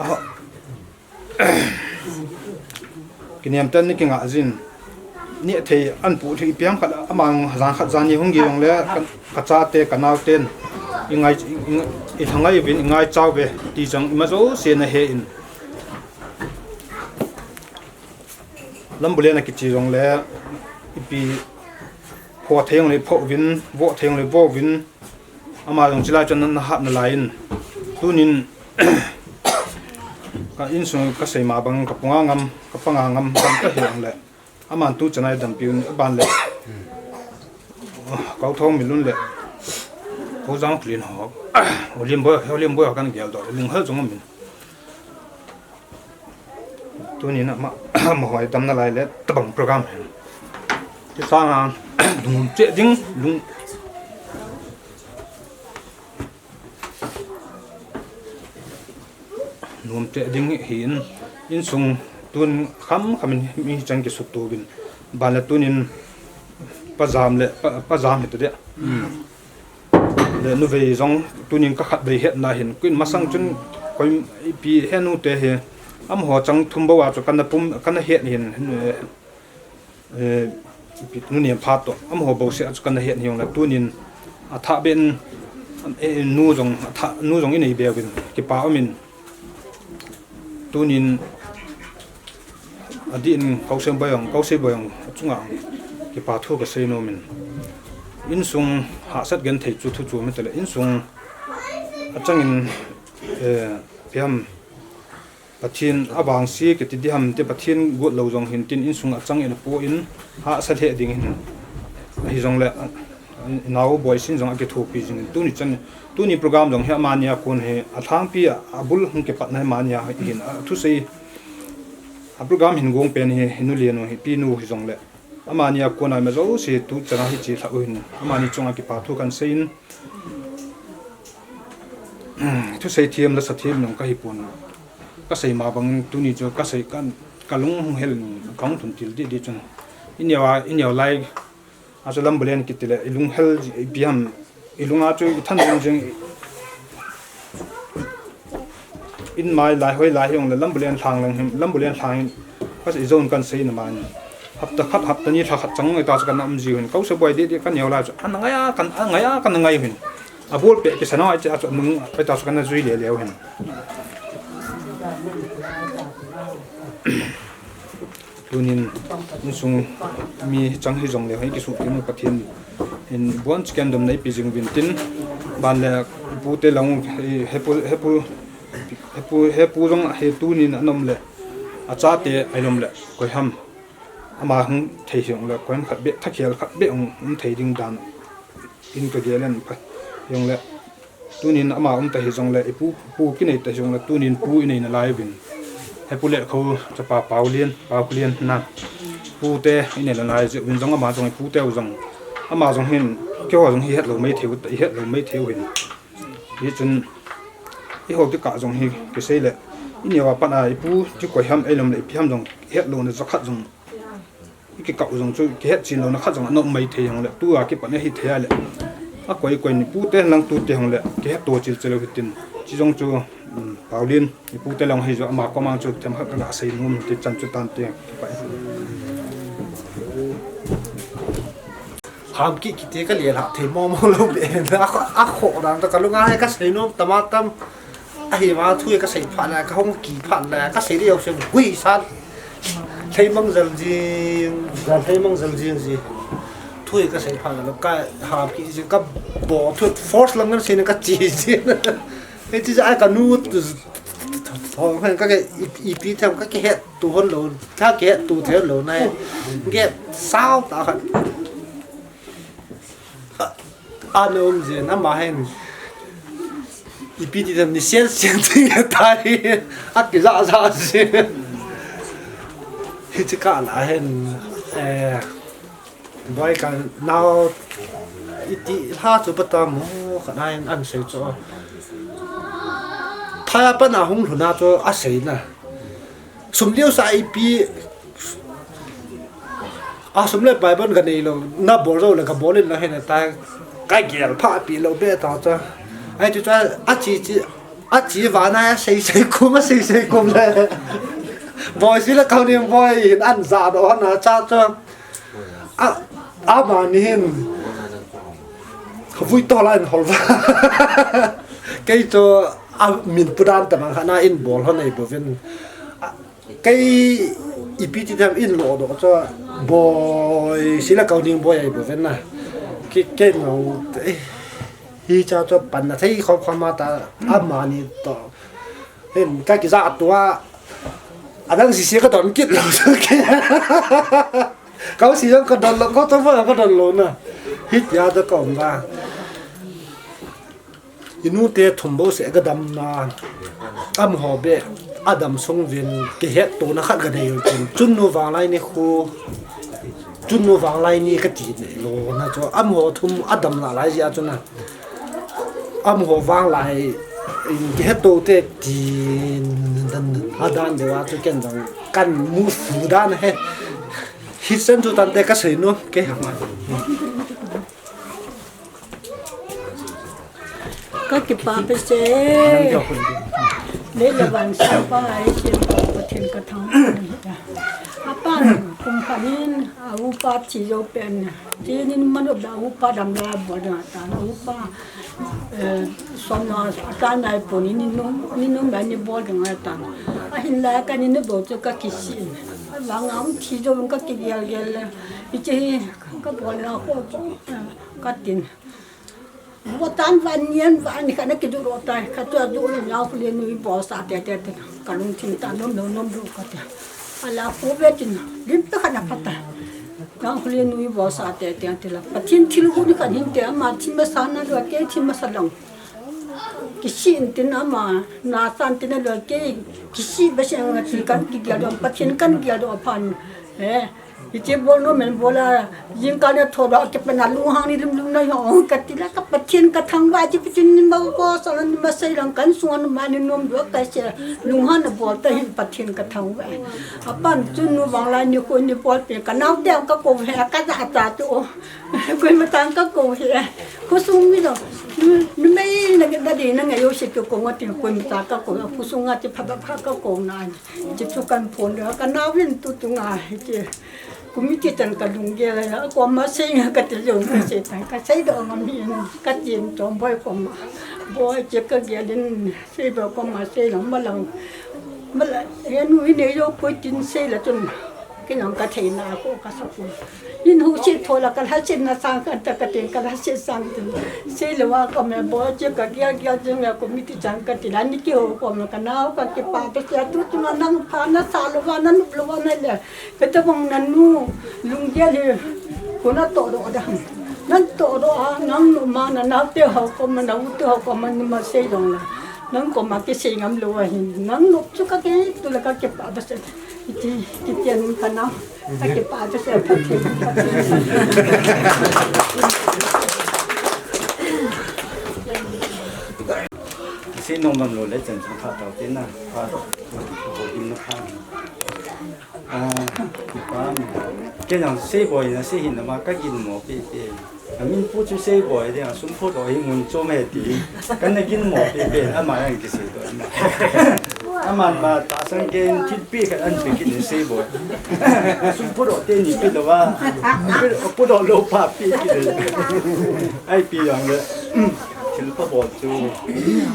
Aha. Kiniam ta na kinga jin. Niat thei an pu thei piang khat amang jan khat jan ni hung gi jong le ka, ka chate, ka naoten. I ngai, i, i, i thangai vin, i ngaicha uve ti jong ima jouse na he in. Lambulen a kichi jong le ipi pho thei jong le pho vin, vo thei jong le vo vin. Ama jong chilai chun na hat nalai in. Tunin ka insung ka sei ma bang ka panga ngam, ka panga ngam, ngam ka hi jong le. Aman tu chana i dampi un aban le. Kau thong mi lun le. Kau jang plin ho. Olim boy, olim boy kan gel do. Ling hal jong min. Tunin ama, ama hoi damna lai le tabang program. Ti sanga, lung che ding, lung. Nom che ding hi in, insung tun kham kham in mi chang kisut to bin. Ban le tunin pajam le, pa, pajam hi ta de. Le nuvei jong tunin ka khatvei hetna hin, kuin masang chun koi ipi henu te hi, amaho chang thum bou a chu kana pum, kana het hin, eh, eh, ipi nu nem phat to, amaho bou se a chu kana het hi jong le tunin a tha ben, eh, nu jong, a tha, nu jong i nei be vin, kipa um in, tunin, Adih in Kausei Boyong, Kausei Boyong, achunga kipa thu kasei nom in. Insung hahsat genthei chu thu chu mi tale. Insung achangin, eh, piam Pathen avangse kiti diham ti Pathen got lou jong hin tin insung achangin apo in hahsat he ding hin. Ahi jong le, Nao boisin jong akithopi jing in tuni chan, tuni program jong hi amani a kon hi, alhangpi a, abul hung kipatna hi amani a hin, athusei, a program hin gong pen hi, hi nu le nu hi, pi nu hi jong le. Amani a kon a ima jouse tu chan a hi chi lha u hin, amani chunga kipa thu kan sei in, thusei thiam la sa thiam nung kahi pon. Kasei ma bang tuni chu kasei kan, kalung hung hel in, kahung thun til di di chun. Ineo a, ineo lai, Achu Lambulen kiti le, ilung hel, ipi ham, ilung a chu ithan jing jing, in mai lai, hoi lai hi jong le, Lambulen lhang lang him, Lambulen lhang hin, khas i zone kan sei na man. Hapta khat, hapta ni, lha khat chang ngai ta chu kan um ji hin, Kausei Boi di di kan neo lai chu, an ngai a, kan, an ngai a, kan ngai hin. Abul pe ki sana ai chu, achu nung, ai ta chu kan jui le le hin. Tunin insung mi chang hi jong le hoi kisuh tin Pathen in bon chicken dom nei pi jing vin tin ban le pu te lang he pu, he pu, he pu, he pu jong he tunin anom le achate ai nom le koi ham ama hung thei jong le koi ham khat be thakhel khat be hung um thei ding dan in ka gel en pa jong le Tunin ama um ta hi jong le, ipu, pu kinei ta hi jong le, tunin pu inei nalai vin. He pu le kho, chapa Paolian, Paolian na. Pu te inei nalai jeh vin jong ama jong, ipu te u jong. Ama jong hin, keiho jong hi het lou mai thei u, i het lou mai thei u hin. Hichun, eiho kikah jong hi, kisei le. Ineo a pat a, ipu, ti koi ham, ei lom le, ipi ham jong, het lou na jakhat jong. I kikah u jong chu, kihet chin louna khat jong ana um mai thei jong le, tua kipat na hi thei a le. A koi koi ni pu te lang tu te jong le, kihet to chil chil u hitin. Chi jong chu, um, Paolian, i pu te lang hi jo ama koma chu themkhat ka sei nom ti chan chu tan te kipai. Ham ki ki te ka le la thei mo mo lo be. A kho, a kho dan ta ka lunga he ka sei nom tama tam. Ahi vang thu ka sei phat na, ka hung ki phat na, ka sei ding jong sem gui san. Lheimang jal jing, jal lheimang jal jing ji. Thu ka sei phat na, ka ham ki ji, ka bo thu force lang ngan sei na ka chi ji. Hiti ja ka nu tu, thong hen ka ke i, ipi them ka kihet tu hon lou, ka kihet tu them lou na. Ke sao ta khat. Ana um jin, ama hin. Ipi ti tam ni sian sian ti nge tai. A kija ja jin. Hichi ka la hin. Eh. Boi ka nao iti lha chu pata mo khat na in an sei chu. Phaya pana hung lhuna chu a sei na. Sum liu sa ipi a sum le pai bon ka nei lo na bol zo le ka bol in la hen ta ka gel pha pi lo be ta cha. Ai chu cha a chi chi a chi va na sei sei kum a sei sei kum le. Boi si le kau ni boi in an za do na cha cha. A, amani hin vui to la in hol va. Kei chu a min pudan ta mang hana in bol ho nei bovin. A, kei ipi ti tham in lo do chu boi si la kau ning boi ai bovin na. Ki kei no, eh, hi cha chu pan na thei khom khom ma ta amani to. Hin ka kija tua. Adang si si ka don kit lo chu ke. Kau si jong ka don lo, kau chong fa ka don lo na. Hitia da ka um ba. Inu te thum bo se ka dam na. Am ho be adam sung vin ke het to na khat ka dei yo chin. Chun nu vang lai ni khu. Chun nu vang lai ni ka ti ne lo na chu. Am ho thum adam la lai ja chu na. Am ho vang lai in ke het to te tin dan a dan de wa chu ken jong kan mu fu dan he. Hi sen chu tan te ka sei no ke. Ka kipa pe se. Lei le van sa pa ai chen pa Pathen ka thang. Apa kum khanin a upa thi jo pen. Tinin manu da upa dam la bo da ta upa. Eh, som na atan nai pon ni num ni num ni bol ding atan. Ahin la ka ni ne bo chu ka kisi. Vang am thi jo ka kigel gel le. Iche hi ka bol na ko chu ka tin. Bo tan van nian van ni ka na kidu ro tai ka chu du ni na khu le nu bol sa te te te. Ka lung thim ta nom nom nom ro ka te. Ala khu ve tin lim pe ka na pata. Na khu le nu bol sa te te te la. Pathen thil hu ni ka hin te ama thim ma sa na lo ke thim ma sa long. Kisi in tin ama na san tin lo ke kisi ba se nga ti kan kigel do Pathen kan gel do phan. Eh. Iche bol no men bola, jing ka le tho do ke pa na lunghang ni lum lum na yo ka ti la ka Pathen ka thangvah ji Pathen ni ma ko sa ni ma sei lang kan suan ma ni nom do ka se lunghang na bol ta hin Pathen ka thangvah. Apan chu nu vang lai ni ko ni bol pe ka nau te ka ko he ka ja ta tu. Koi ma tang ka ko he. Khu sung mi do. Nu mei na ga di na nga yo se ko ko ngati koi ma ta ka ko khu sung nga ti pha ba pha ka ko na. Chi chu kan phon le, ka nau vin tu tu nga, chi. Committee chan ka lunggel a, ko ma sei nga ka ti jong ka sei ta, ka sei do ngam hi, ka chin chom boi ko ma. Boi che ka gel in, sei boi ko ma sei lang ma lang. Ma la, he nu hi ne yo ko tin sei la chun. Ki nang ka thei na ko ka sa ko. Nin hu si tho la ka la si na sang ka ta ka te ka la si sang tu. Si le wa ka me bo che ka gel gel che me committee chang ka ti la ni ki ho ko me ka nau ka ki pa pe sia tu tu na nang pha na sa lo wa na nup lo wa na le. Ka ta bang na nu lung gel he. Ko na to do da. Nan to do a nang nu ma na nau te ho ko ma na u te ho ko ma ni ma sei dong la. Nang ko ma ki sei ngam lo wa hin. Nang nup chu ka ke tu la ka ki pa pe sia. Iti, iti an ka na. Aki pa chu se pa chu. Si nong mam lo le chan chu pha tau te na. Pha. Ko dim na pha. Ah, pa. Ke jang sei boi na sei hin na ma ka gin mo pe pe. Amin pu chu sei boi de, a sum phu do hi ngun chom he ti. Kan na gin mo pe pe, ama yang ki sei do ama. Ama ma ta sang ke thit pi khat an pe ki ni sei boi. Sum phu do te ni pi do wa. Pi pu do lo pa pi ki de. Ai pi yang le. Thil pa bol chu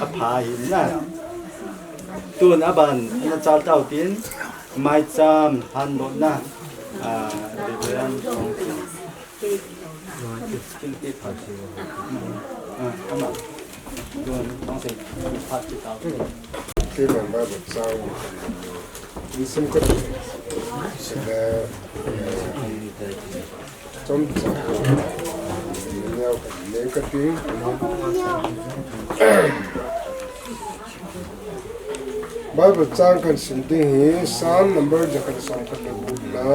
a pha hi na. Tun a ban na chal tau tin. Mai cham han do na. Ah, de de an song. Kei bang Bible chang in sim ka sele chom cha neo ka le ka ti. Bible chang kan sim ding hi Psalm number ja kan sam ka le bu la.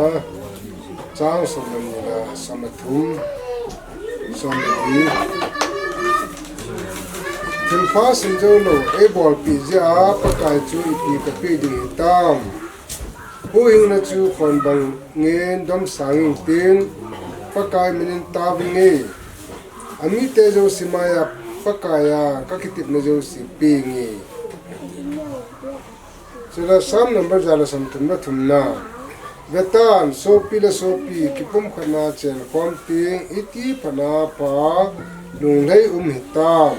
Chang som le ni le som le thum, som le li. Thilpha simjou lou eibolpi jeh a Pakai chu ipi kapeh ding hitam? Huhhingna chu khon bangin domsang intin, Pakai minin taovin nge. Amite jouse maiya Pakai a kakitepna jouse penge. Chule Psalm number ja le som thum le thumna. Vetan, sopi le sopi kipumkhatna chenkhom teng, iti phatna pha lunglhai um hitam?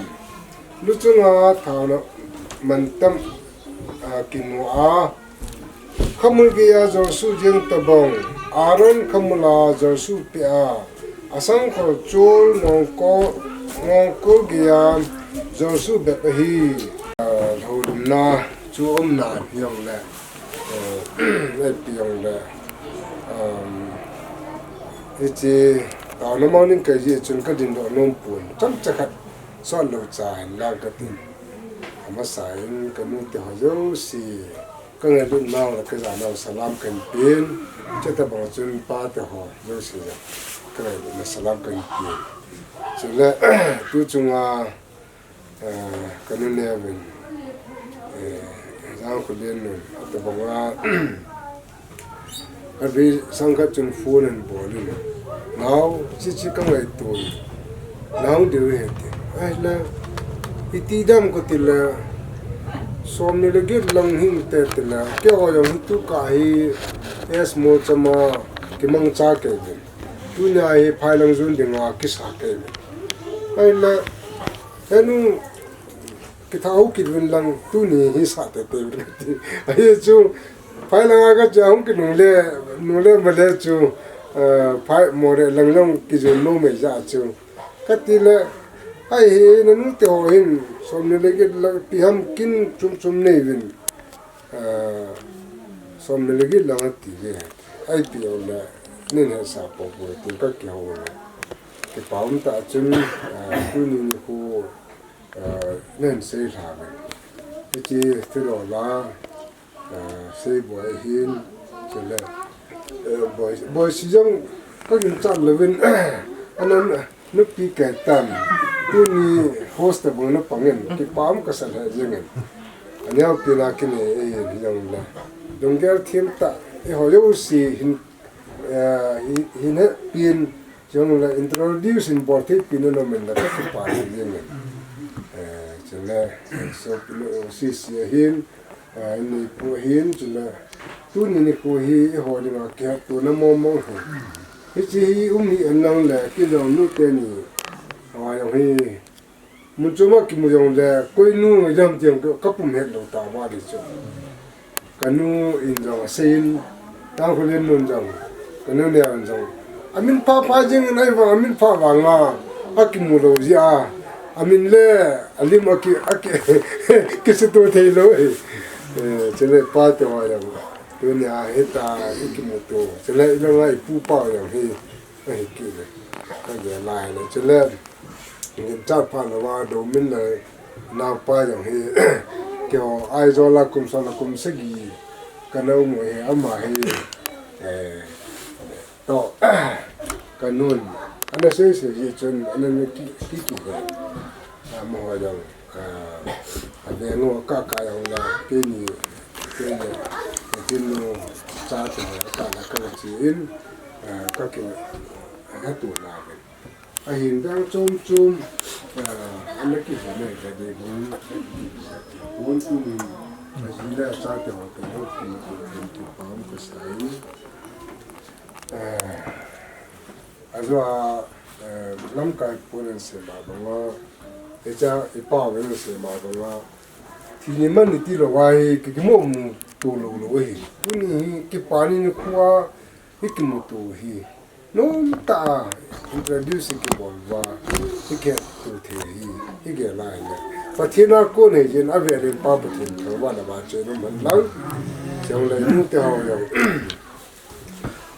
Luchunga thaona mantam, ah, kimu a, khamul geiya jolsu jeng tobang, Aaron khamula jolsu peh a, asangkhol chol ngongkol, ngongkol geiya jolsu bep ahi. Ah, lhoulumna chu umna hijongle, eh, ipi jongle, um, hiche taona mangin kaji chun kadindoh nom pon, chomcha khat sotlou cha hinlang katin. Amasan kanute ho jouse, kangailut nau le kajanau salam kahin pen. Chutobang chun pate ho jouse jong kangailutna salam kahin pen. Chule, tu chunga, eh, kanu Nevin, eh, Jangkholen nun, atobanga, Abei sang khat chun phone ahin bol in, nao, hiche kangaito in, nao deu hite. Ahile, iti dam katile, som ni le get lang hinte tile, keiho jong hitukah hi, S Molcham a kimangcha kahiuvin. Tunia hi phailang jon dinga kisa kahiuvin. Ahile, henu, kitha hou kit uvin lang, tuni hi sa teitei uvin kati. Ahi chu, phai langa kache a hung kinung le, nung le male chu, eh, phai Moreh lang jong kijon nom ahi jeh chu. Katile, ahi, nanute ho hin, som ni le get lang ipi ham kin chom chom nei uvin. Eh, som ni le get lang ati ve. Ahi ti jongle, nei hetsah poupou tin kakihou le. Kipa um tah chun, eh, tuni nikho, eh, nahin seilha uve. Hiche thilou la, eh, Seiboi ahin, chule, eh, Boi, Boisi jong kaginchat louvin, anan, nupi kei tan, tuni host tobang napangin, kipa um kasa lheh jengin. Aneopen a kinei ahin hijongle, lunggel thim tah, eiho jouse hin, eh, hi, hin hepin, Chule introduce in bol thei pen nanom in le kakipa lheh jengin. Eh, chule, so, C C ahin, eh, Neipu ahin, chule, tuni nikho hi eiho dinga kihetona mong mong ahi. Hiche hi um hih in lang le, kei jong nute ni, ah, jong hi, Mun chom a kimu jongle, koinu jam tiang ka, kapum het lou tauva di chu. Kanu in jong aseiyin, Tangkhul in nun jong, kanu Neo in jong. Amin pha pha jing in ahivang, amin pha vanga, akimu lou jeh a. Amin le, alim aki, aki, kisuto thei lou ahi. Eh, chule pate ho jong. Tunia hita, ikimuto. Chule ilanga ipu pa jong hi. Ahi kit le. Kagel lai le. Chule, ginchat phat louva, Domin le naopa jong hi, keiho Aizawl a kum som le kum sagi kana um u hi, ama hi, eh, toh, kanun, ana sei sei jeh chun, ana ki, ki, ki, amaho jong, ah, aveng u kaka jong le, keini, keini, kinu, chate ho, kana, kana che in, ah, kaki, hatu na ven. Ahin dang chom chom, ah, ana kihi nai ka ding hung. Hung tunin, ahin le achate ho toh, hung kin, kin, kin, kin, pam ka sai. Ah, ajeh a, ah, lamkai pon in sema banga, icha, ipa uvin sema banga. Thi ni man ni tilou va hi, ki, kimu mu to lou lou hi. Tuni hi, kipani nikho a, hi kimuto hi. Nomtah a introduce kibol uva, hi kihetto thei hi, hi gel lai le. Pathen a kon ahi jeh in avel in Pa Pathen thangvah in avahchoi nom hen lang. Chule nute ho jong.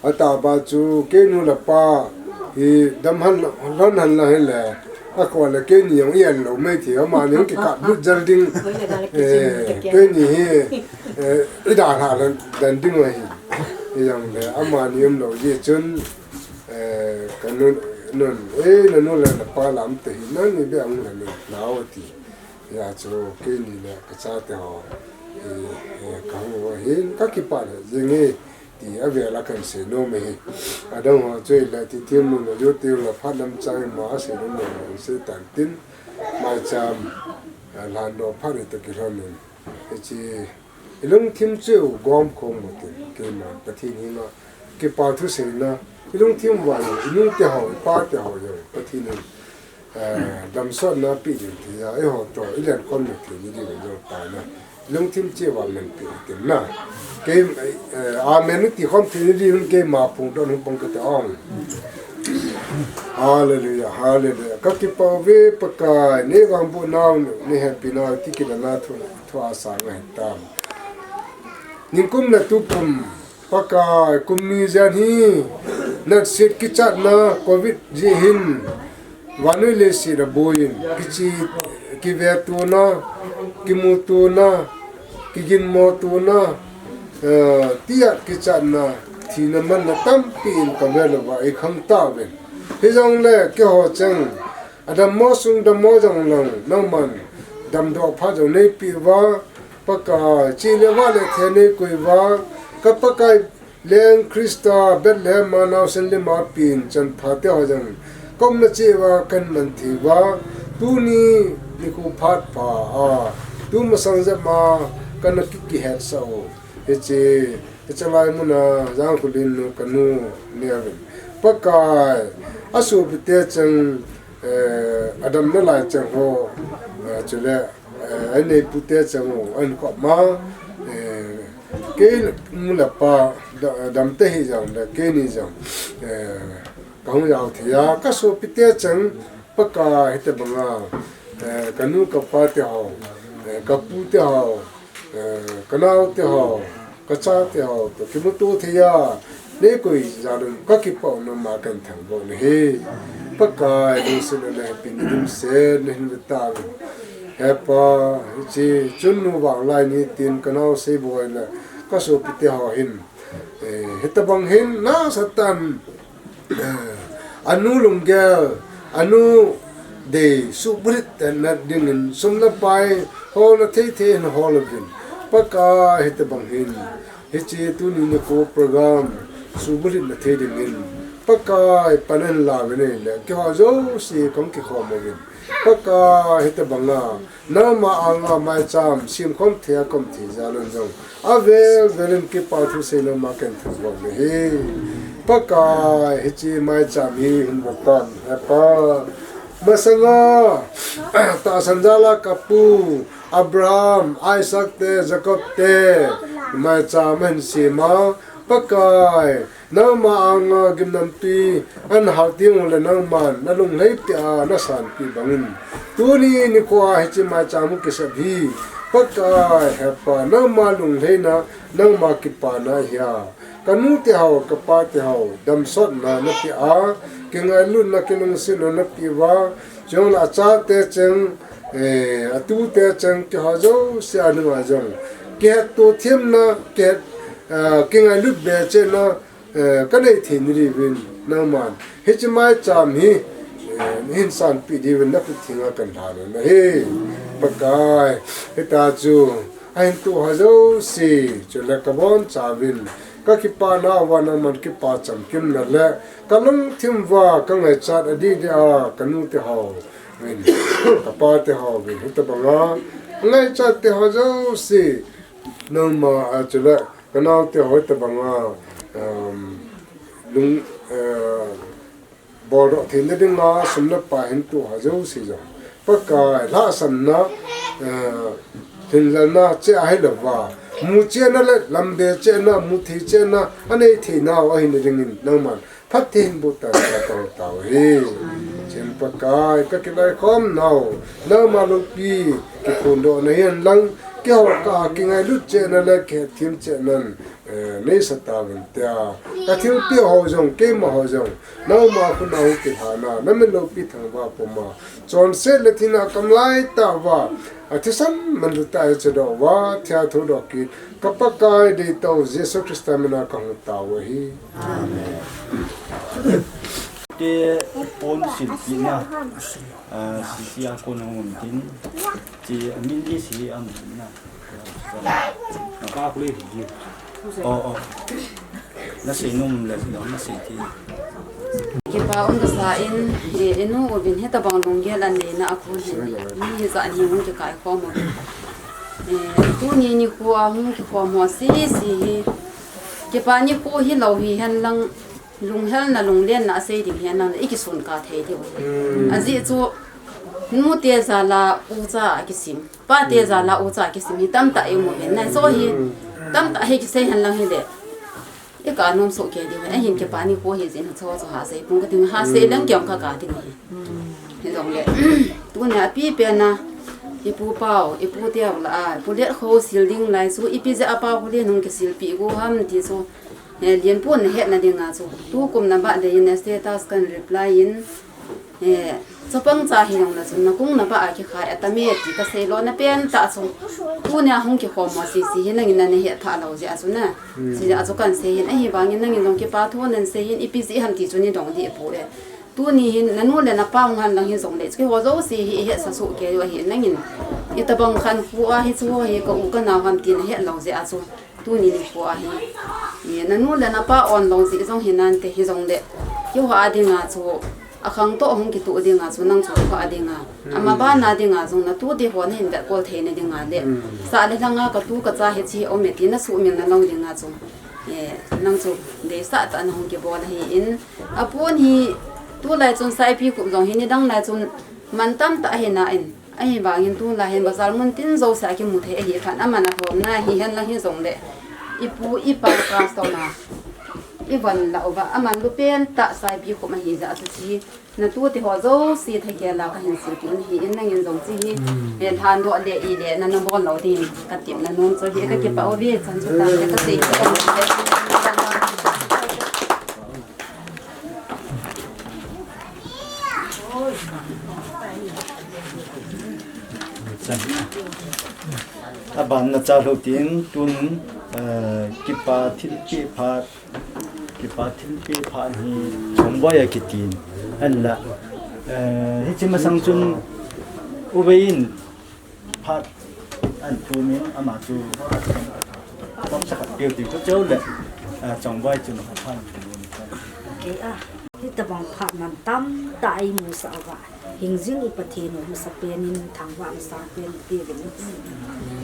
Atahbeh chu keinu le pa hi dam hen, lhon hen lang hile. Akhoh le keini jong i-en lou maithei, amani jong kikap lut jel ding. Eh, keini hi, eh, idalhah le den ding ahi. Hijongle amani umlou jeh chun, eh, kanu, nun, eh, nanu le napa lam te hi nani beh ahung la nun, nao ti. Hijeh chun keini le kachate ho, eh, eh, kahung uva hin kakipah lheh jenge ti avel a kahin seinom ahi. Adang ho chu ahile Tithium mun a jong tiu la phat lam chang ma a seinom le sei tan tin, maicham, eh, lhandoh phat ni toh kilhon in. Hiche ilungthim chu gom khom u tin, keiman Pathen henga kipa thu seina, ilungthim uva jong, inu te ho, ipa te ho jong, Pathen in, eh, damsotna apeh ding thei a, eiho toh ilen khom na thei ni ding jong taona. Ilungthim cheh uva amen peh u tin na. Kei, eh, amen ti khom thei ni ding keima phongdoh nom pong kate ong. Hallelujah, hallelujah. Kakipah uve Pakai, nei vangboh nau, nei hepina u ti kidang a thu, thu asang ahitan. Nikum le tukum, Pakai, kum ni jen hi, natsit kichatna, covid jeh hin, vannoi leiset aboi in, kiche, kivetona, kimutona, kiginmotona, eh, tiat kichatna, thina manna tampi in kavel uva eikhang tauvin. Hijongle keiho cheng, adammo sung dammo jong lang, nangman damdoh phat jong neipeh uva, Pakai, che le vale thei neikoi uva, ka Pakai leng Christa Bethlehem a naosen lima pen chanpha te ho jong, kaumna cheh uva kaman thei uva, tuni nikho phat pha a, tu masang jep ma kana ki, kihetsah u. Hiche, hiche lai muna, Jangkholen nu kanu, ni avin. Pakai, asopite cheng, eh, adamna lai cheng ho, eh, chule, eh, aneipu te cheng ho, ahin kop ma, eh, kei nu le pa, da-, dam te hijongle, keini jong, eh, kahung jao thei a, kasopite cheng, Pakai hitobanga, eh, kanu kapa te ho, eh, kapu te ho, eh, kanao te ho, kachate ho, toh kimuto thei a, neikoi jal un kakipah u nangma kahin thangvah u ahi. Pakai, lungset le hepina dimset nahin ve tauvin. He Pa, hiche, chun nu vanglai ni tin kanao Seiboi le, kasopite ho hin, eh, hitobang hin, nasatah in, eh, anu lunggel, anu dei, suhbulhit na dingin, sum le pai, holna thei thei in hol uvin. Pakai hitobang hin, hiche tuni nikho program, suhbulhit na thei dingin, Pakai pan ahin la uvin ahile, keiho jouse kahung kikhom uvin. Pakai hitobanga, nangma anga maicham, semkhom thei a kaum thei jal un jong, avel vel in kipa thu sei nangma kahin thangvah u ahi. Pakai, hiche maicham hi hin ve tan, He Pa. Masanga, tahsan jal a kapu, Abraham, Isaac te, Jacob te, maicham ahin sem a, Pakai, nangma anga gimnamtui ahin hal teng ule nangman nalunglhai peh a nasanpeh bangin, tuni nikho a hiche maicham hung kisep hi, Pakai, He Pa, nangma lunglhaina, nangma kipana ahia, kanu te ho, kapa te ho, damsotna napeh a, kingailutna, kilungsetna napeh uva, chule achate cheng, eh, atute cheng, keiho jouse a nunga jong, kihetto themna, kihet, eh, kingailut be chehna, eh, kanei thei na diuvin, nangman hiche maicham hi, eh, nahin sanpeh diuvin nakhut thenga kahin lhan u ahi. Pakai, hitia chu ahin toh ho jouse, chule kabonchauvin, kakipana uva nangman kipa chamkimna le, kalungthim uva kangaichat adih dih a, kanu te ho uvin, kapa te ho uvin, hitobanga ngaichat te ho jouse, nangma a chule, kanao te ho hitobanga, um, lung, eh, boldoh theina dinga sum le pai hin toh ho jouse jong, Pakai, lhahsamna, eh, hinlalna cheh ahilouva, mu chehna le lambe chehna, mu thei chehna, anei theinau ahina dingin nangman phatthei hin boh tan katao tauve. Chun Pakai, kakilhaikhom nau, nangma loupi kiphondohna hihen lang, Keiho ka kingailut chehna le kihethem chehnan, eh, neisa tauvin tia. Ka thilpeh ho jong, keima ho jong, nangma khut a hung kilhana, na min loupi thangvah puma, chonset le thina kam lai tah uva, athisan manlu tah a hiche doh uva, thia thudoh kit, ka Pakai deitah u Jesu Christa mina kahung tao u ahi. Amen. Te pon silpina, ah, C C a kon hung um tin, ti amin di si am na. Na pa kule di. Oh, oh. Na sei nom le, na sei ti. Kipa um kasa in, eh, inu uvin hitabang lunggel aneina a kon hin, mi hijat ni hung kikai khom u. Eh, tuni nikho a hung kikhom u sese hi, kipa nikho hilou hihen lang, lunghelna, lunglenna asei ding hihen lang, i kisun kha thei diu. Hmm. Ajeh chu, nute jal a ucha akisim, pate jal a ucha akisim hi tamtah i um uvin na, chu hi tamtah hi kisei hen lang hile, i ka nom soh kei diu ahin. Kipa nikho hi jeh in chu, chu ha sei pung kating, ha sei leng kei jong ka kha ding ahi. Hijongle, tunia apipen a, i pu pau, i pu teu lah a, Pu Letkho sil ding lai chu, ipi jeh a Paokholen hung kisilpeh u ham ti chu, eh, Lianpu na hetna dinga chu, tukum na birthday in status kan reply in, eh, chapang cha hijongle chun, na kung na ba a kikhai atam e ti ka sei lona pen tah chu, tunia hung kikhom u sese hi nangin na, na het tha lou jeh a chu na. Hijeh a chu kan sei hin, ahivangin nangin jong kipa thu nan sei hin, ipi jeh ham ti chu nei dong dih poi. Tuni hin, na nu le na pa hung hen lang hijongle, keiho jouse hi i hetsa soh kei u ahi, nangin itabang khankho a hiche ho hi ka u ka nao ham ti na het lou jeh a chu, tuni nikho a hi, i, na nu le na pa on lou jeh jong hinante hijongle, keiho a dinga chu, akhang toh hung kitoh dinga chu, nang chu keiho a dinga, ama bana dinga jong na tute ho na hin vetkol theina dinga le, sah le lhanga ka tu ka cha hiche hi um e ti na sumil na lou dinga chu, eh, nang chu deisah tah a na hung kibol ahin, apon hi, tulai chun Saipikhup jong hi nidang lai chun man tamtah ahi nan, ahivangin tulai hin bazar mun tin jouse a kimu thei ahi khan, aman alhomna hihen lang hijongle, i pu i pa customer i von lah uva, aman lupen tah Saipikhup ahi jeh a chu, hiche na tute ho jouse thagel a ka hin silpeh u ahin, nangin jong hiche hi, eh, lhandoh le i le na, na bol lou ding ka tepna nom chu hi, ka kipah uve, chan chu tah le ka sei chu ka mu le. Aban na cha lou tin tun, eh, kipa thilpeh phat, kipa thilpeh phat hi Chongboi akitin. Ahinla, eh, hiche masang chun U Bei in phat ahin tumin ama chu phat khat peh u ti chu le, eh, Chongboi chun phat ahin tumin. Okay, ah. Hitabang phat mantam tah a i musah uva, hingjing i Pathen u masapen in, thangvah masangpen i peuvin,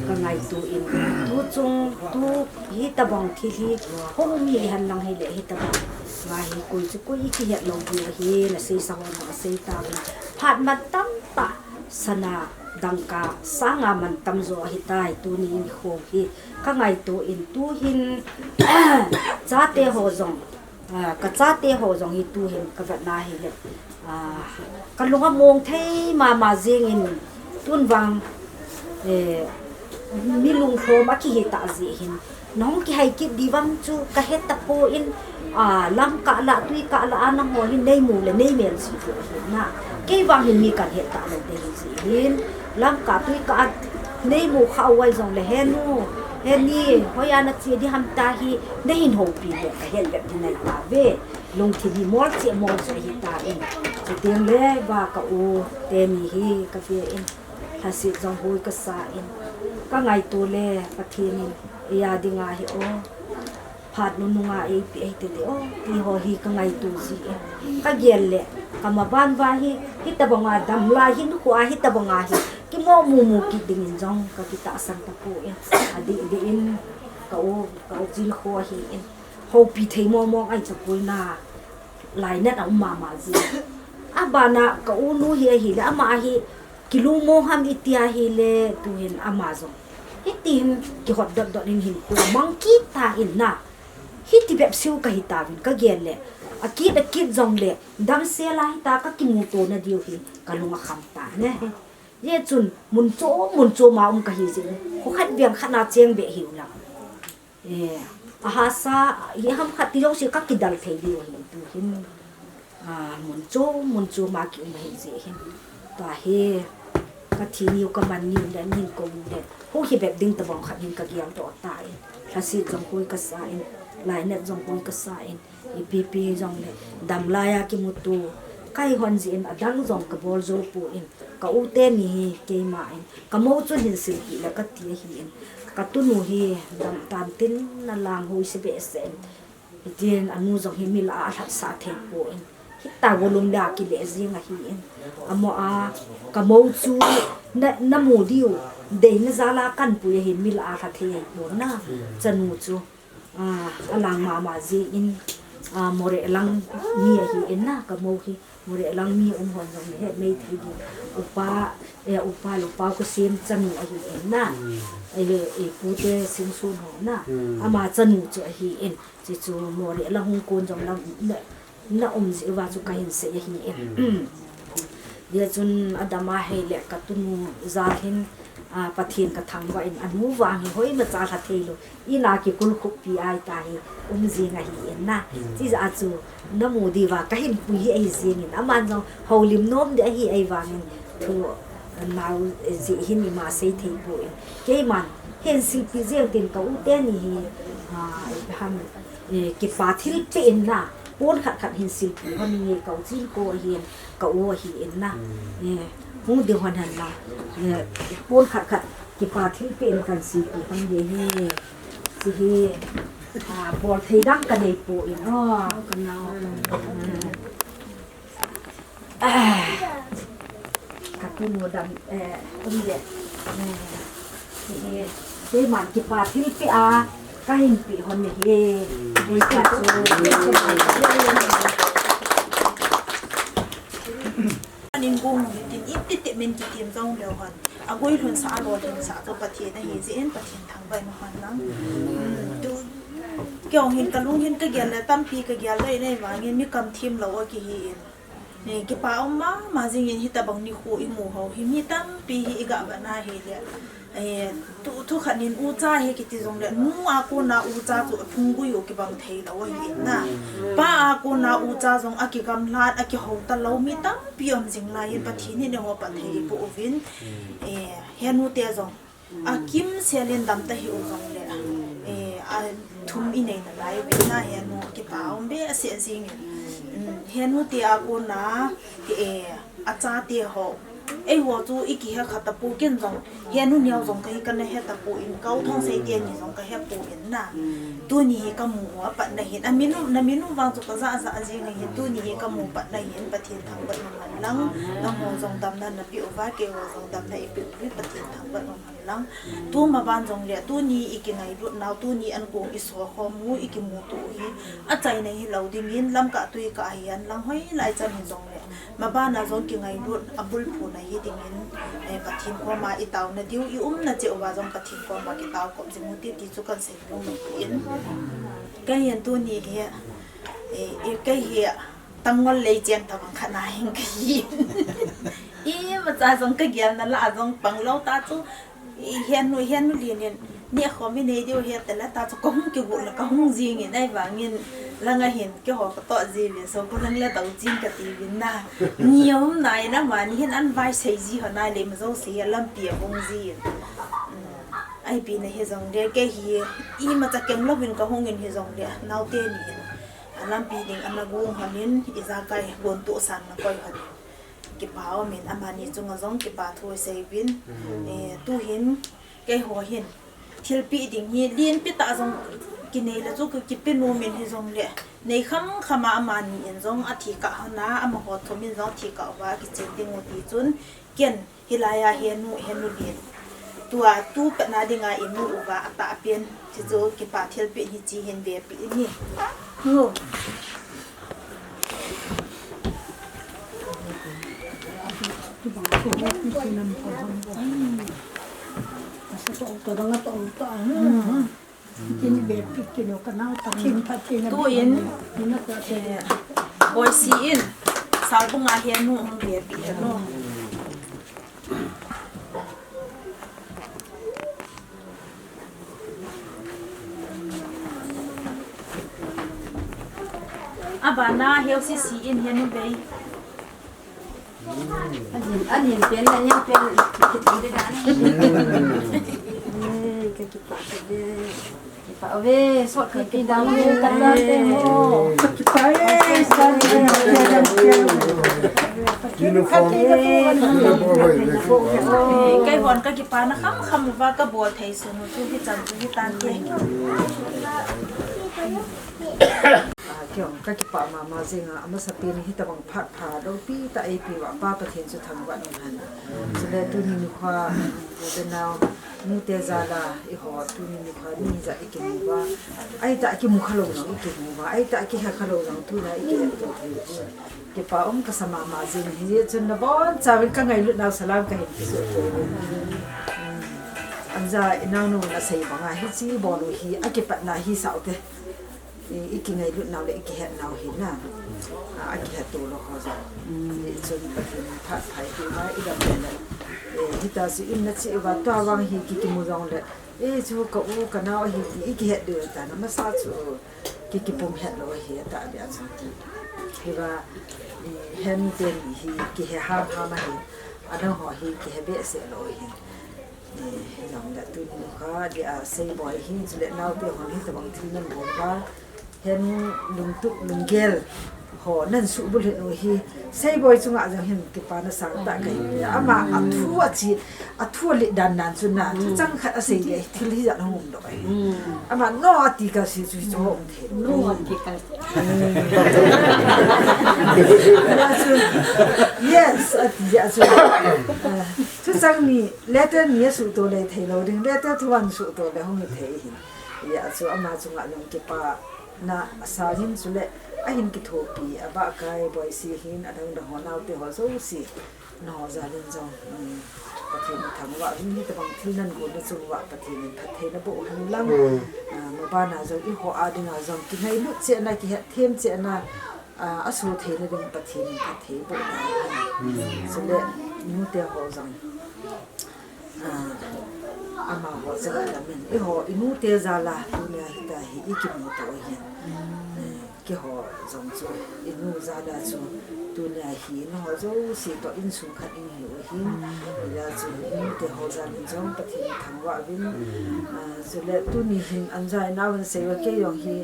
ka ngaito in, tu chung, tu hitabang thil hi hung um hi hen lang hile, hitabang ngai hi koi chu koi i kihet lou diu ahi, na seisa hon na sei tauvin. Phat mantam tah, sana dangka sanga mantam jo ahitai, tuni nikho hi ka ngaito in, tu hin chate ho jong, ah, ka chate ho jong hi tu hin ka vetna hile, ah, ka lung among thei mama jeng in, tun vang, eh, mi lunglhom akihi tah jeh hin, na hung kihai kit diu vang chu ka het tapon, ah, lamkah lah, twikah lah a nangho hin nei mu le nei mel ji diu ahi na. Kei vang hin mi kan het talou te hi jeh hin, lamkah twikah a nei mu kha uva jongle, he nu, he ni, hoiya na che ding ham tia hi, na hin houpi le ka het bep ding ahi tauve. Lungthim hi mol cheh mol chu ahi tan. Chuteng le va ka u teni hi ka ve in, lhaset jong hoi ka sa in, ka ngaito le Pathen in eia dinga hi o, phat nunung a eipeh ahi tete o, ti ho hi ka ngaito ji in, ka gel le, ka maban va hi, hitabang a dam lai hinkho a hitabang a hi kimo mumu kit ding in jong ka kitahsan tapon, adeh deh in ka u, ka u Jilkho ahi in, houpi thei mong mong ahi tapoi na, lainat a um mama ji. Abana ka u nu hi ahile, ama hi kilungmong ham iti ahile, tu hin ama jong hiti hin kihot dot dot in hinkho mang kit tan na. Hiti bep siu ka hi tauvin ka gel le, akit akit jongle, damsel a hita ka kimuto na diu hi ka lung akham tan ahi. Hijeh chun mun chom mun chom a um kahi jeh in, kho khat veng khat na cheng beh hiu lang. Eh, ahahsa, iham khat ti jouse kakidal thei diu ahi tu hin. Ah, mun chom mun chom a kium ahi jeh hin. Tua hi, kathi niu kaman niu le, nin ko le. Hu hi bep ding tabang khat hin kagel doh tan. Lhaset jong hui kasa in, lainat jong hui kasa in. Ipi pi jong le, damlai a kimuto, kahi hon jeh in adang jong kabol jou pon, ka u teni hi keima in, kamou chun hin silpeh le kati ahin, katunu hi dam tan tin nalang hoi se behseh in, hitin anu jong hi mi lah a alhatsah thei pon, hita volume le akile jing ahin, amo a, kamou chu na, namu diu, deina jal a kanpui ahin mi lah a alha thei ahipon na, chanu chu. Ah, alang mama jeh in, ah, Moreh lang mi ahin na, kamou hi. Moreh lang mi um hon jong nahet mei thei ding. Upa, eh, upa le upa khosem chanu ahin na. Eh, eh, pute Singsun ho na. Ama chanu chu ahin. Chuchu Moreh lang hung kon jong lang na, na um jeh uva chu kahin sei ahin. Hijeh chun adama hei le katunu jal hin, ah, Pathen kathangvah in anu vang hi hoimacha lha theilou. Ina kikulkhup pi ai ta hi um jing ahin na. Chijeh a chu namu diuva kahin pui hi ahi jing in. Aman jong houlim nom ding ahi ahivangin thu nau jeh hin ima sei thei pon. Keiman hin silpeh jeng tin ka u teni hi, ah, ham, eh, kipa thilpeh in na. Pon khat khat hin silpeh hon nge ka u chin ko ahin, ka u ahin na. Eh, hung ding hon hen na. Eh, pon khat khat kipa thilpeh in kan silpeh hon nge hi. Hiche hi, ah, bol thei dang kanei pon, oh, kanao. Ah. Katunu dam, eh, um le. Eh, eh, keiman kipa thilpeh a, kahin peh hon ahi. Ui, ka chu. Anin gong hitin, iti ti min kitim jong leu hon. Agoi lhun sa, alolhin sa chu Pathen ahi jeh in Pathen thangvah in um hen lang. Hmm, tu, kei jong hin kalung hin kagel le tampi kagel le nei vangin mi kam thim lou akihi in. Ni kipa um mama jing in hitabang nikho imu ho hi mi tampi hi iga vetna hile. Eh, tu, thu khat in ucha hi kiti jong le, nu a kona ucha chu aphung gui u kibang thei lou ahi in na. Pa a kona ucha jong akigamlat, akihou talou mi tampi um jing lai in Pathen in eiho phat thei ipoh uvin. Eh, henu te jong. Akimsel in dam tahih u jong le, eh, athum inei nalai uvin na henu kipa um behseh jing in. Mm, henu te a kona, eh, achate ho. Eiho chu ikihe kha tapon ken jong, henu neo jong kahi kana he tapon, ka u Thongsei teni jong kahe pon na. Tuni hi kamu u apatna hin. Amin u, namin u vang chu kaja ja jing ahin, tuni hi kamu patna hin, Pathen thangvah in um hen lang. Nangho jong damna napeh uva, keiho jong damna ipeh uva, Pathen thangvah in um lang. Tuma ban jong le, tuni ikingailut nau, tuni ankong iso khom u, ikimuto u hi, achaina hilou dingin, lamkah tuikah ahi hen lang hoilai chan hi jong le. Maban a jong kingailut, abulphun ahi dingin, eh, Pathen koma itao nadiu, iumna cheh uva jong Pathen koma kitao kop jing u hite ti chu kan sei nom ahin. Kei hin tuni hi, eh, eh, kei hi, Tangol lei cheng tabang khat na hin kahi. Imacha jong kagel na lah a jong pang lou ta chu. I henu, henu lin in. Ni khom inei diu hi tele ta chu kahung kigot le kahung jing in ahivangin. Langa hin keiho katoh ji uvin so ko lang le tao jing kati uvin na. Ni um nai na mani hin an vai sei ji ho nai le ma jouse hi lampi a bung ji in. Mm. Ahi pi na hi jong le kei hi imacha kem louvin kahung in hi jong le. Nau teni hin. Alampi ding ana gong hon in, ijakai gon toh san na koi hon in. Kipa um in, amani chunga jong kipa thu sei uvin. Mm. Eh, tu hin, keiho hin. Thilpeh ding hi, lenpi tah jong kinei le chu kipe nom in hi jong le. Nei kham kham a amani in jong athi kah hon a, amaho thum in jong thi kah uva kichen ding u ti chun. Ken, hilai a henu, henu lin. Tua, tu patna dinga imu uva atahpen. Chuchu kipa thilpeh hi chi hin vepeh in hi. Ngo. Tin be pi kilo ka nau ta tin pa tin. Tu in, eh, boisi in, salbung a henu hung be pi kilo. Abana heusi si in henu bei. Alin, alin pen la, neo pen. Eh, ka kipah ka ve. Kipah ve, sot pi pi dang ve, ka dang te ho. Kipah e, sa ve, ka dang te ho. Uniform. Kei hon ka kipana kham kham uva ka bol thei sun u chu hichan chu hitan te. Ah, keiho ka kipah mama jing a, amasapen in hitabang phat pha loupi tah eipe uva Pa Pathen chu thangvah in umhen. Chule tuni nikho, u le nau, nute jal a, eiho tuni nikho ni ijat ikimu uva. Ahi tah kimu kha lou jong ikimu uva. Ahi tah kihe kha lou jong tuna ikihe thei u. Kipa um kasa mama jing, hijeh chun nabonchauvin ka ngailut nau salam kahin pesoh. Hmm. Anja, inaonu nasei banga hiche bol u hi akipatna hisah u te. I, ikingailut nau le ikihet nau hi na. A, akihet to lou ho jong. Hmm. Hijeh chun Pathen in phat pha eipeh uva idam le. Eh, hitia chu in nache uva tua vang hi kikimu jong le. Eh, chu ka u ka nao ahi ti ikihet diu ta na masa chu. Ki, kipum het lou ahi, atah beh a chu. Hiva, i, henu teni hi kihe ham ham ahi. Adang ho hi kihe behseh lou ahi. I, hijongle tuni nikho, dia Seiboi hi, chule naote hon hitabang thil nan bol uva. Henu lungtup lunggel ho nan suhbulhit u hi. Seiboi chunga jong hin kipana sangtah kahi. Ama athu achi, athu alet dan dan chu na. Thuchang khat asei le thil hijat hung um doh ahi. Ama no ati kal se chu hichu hung um thei. No ati kal se. Yes, ati jeh a chu. Thuchang ni, letter ni asuhto le thei lou ding, letter thuan suhto le hung hi thei hin. Hijeh a chu ama chunga jong kipa na asangin chule ahin kithopi, abahkai Boise hin adang dang ho naote ho jouse. Naho jal in jong, um, Pathen in thangvah uvin, hitabang thil nan gon na chung uva Pathen in phattheina boh hen lang. Mm. Ah, mabana jong eiho a dinga jong kingailut chehna, kihetthem chehna, ah, asoh theina ding Pathen in phatthei boh hen. Mm. Chule nute ho jong. Ah, amaho jal a min. Eiho, inute jal a, tunia hitia hi ikimuto u ahin. Eh, keiho jong chu, inu jal a chu, tunia hi, naho jouse toh insung khat ihiu ahin. Hijeh a chu, inute ho jal in jong, Pathen in thangvah uvin. Ah, chule tuni hin, anja inao in sei uva kei jong hi,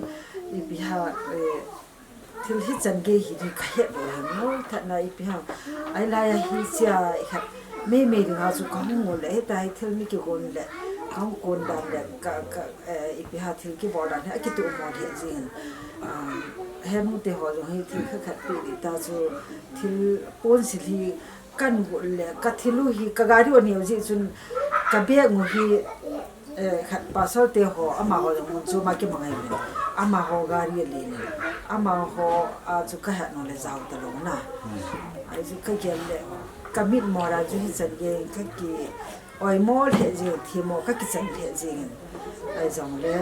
ipi ham, eh, Thil hichan gei hi ding kahet lou ham, no, that na ipi ham. Ahilai a hiche a ikhat meimei dinga chu kahung ngol le, hitia hi thil mi kigon le, kahung kon dan le, ka, ka, eh, ipi ham thil kibol dan hi akituh mo lheh jing in. Ah, henu te ho jong hi thil khat khat pi ding ta chu thil ponsil hi Kan got le, ka thil u hi, ka gari u aneo jeh chun, ka bag u hi, eh, khat pastor te ho, amaho jong mun chu ma kimangai le. Amaho gari a le le. Amaho a chu ka het nom le jao talou na. Ahi chu ka gel le, ka mit mo ra chu hichan gei, ka ki oimo lheh jing, themmo ka kichan lheh jing. Ahi jong le,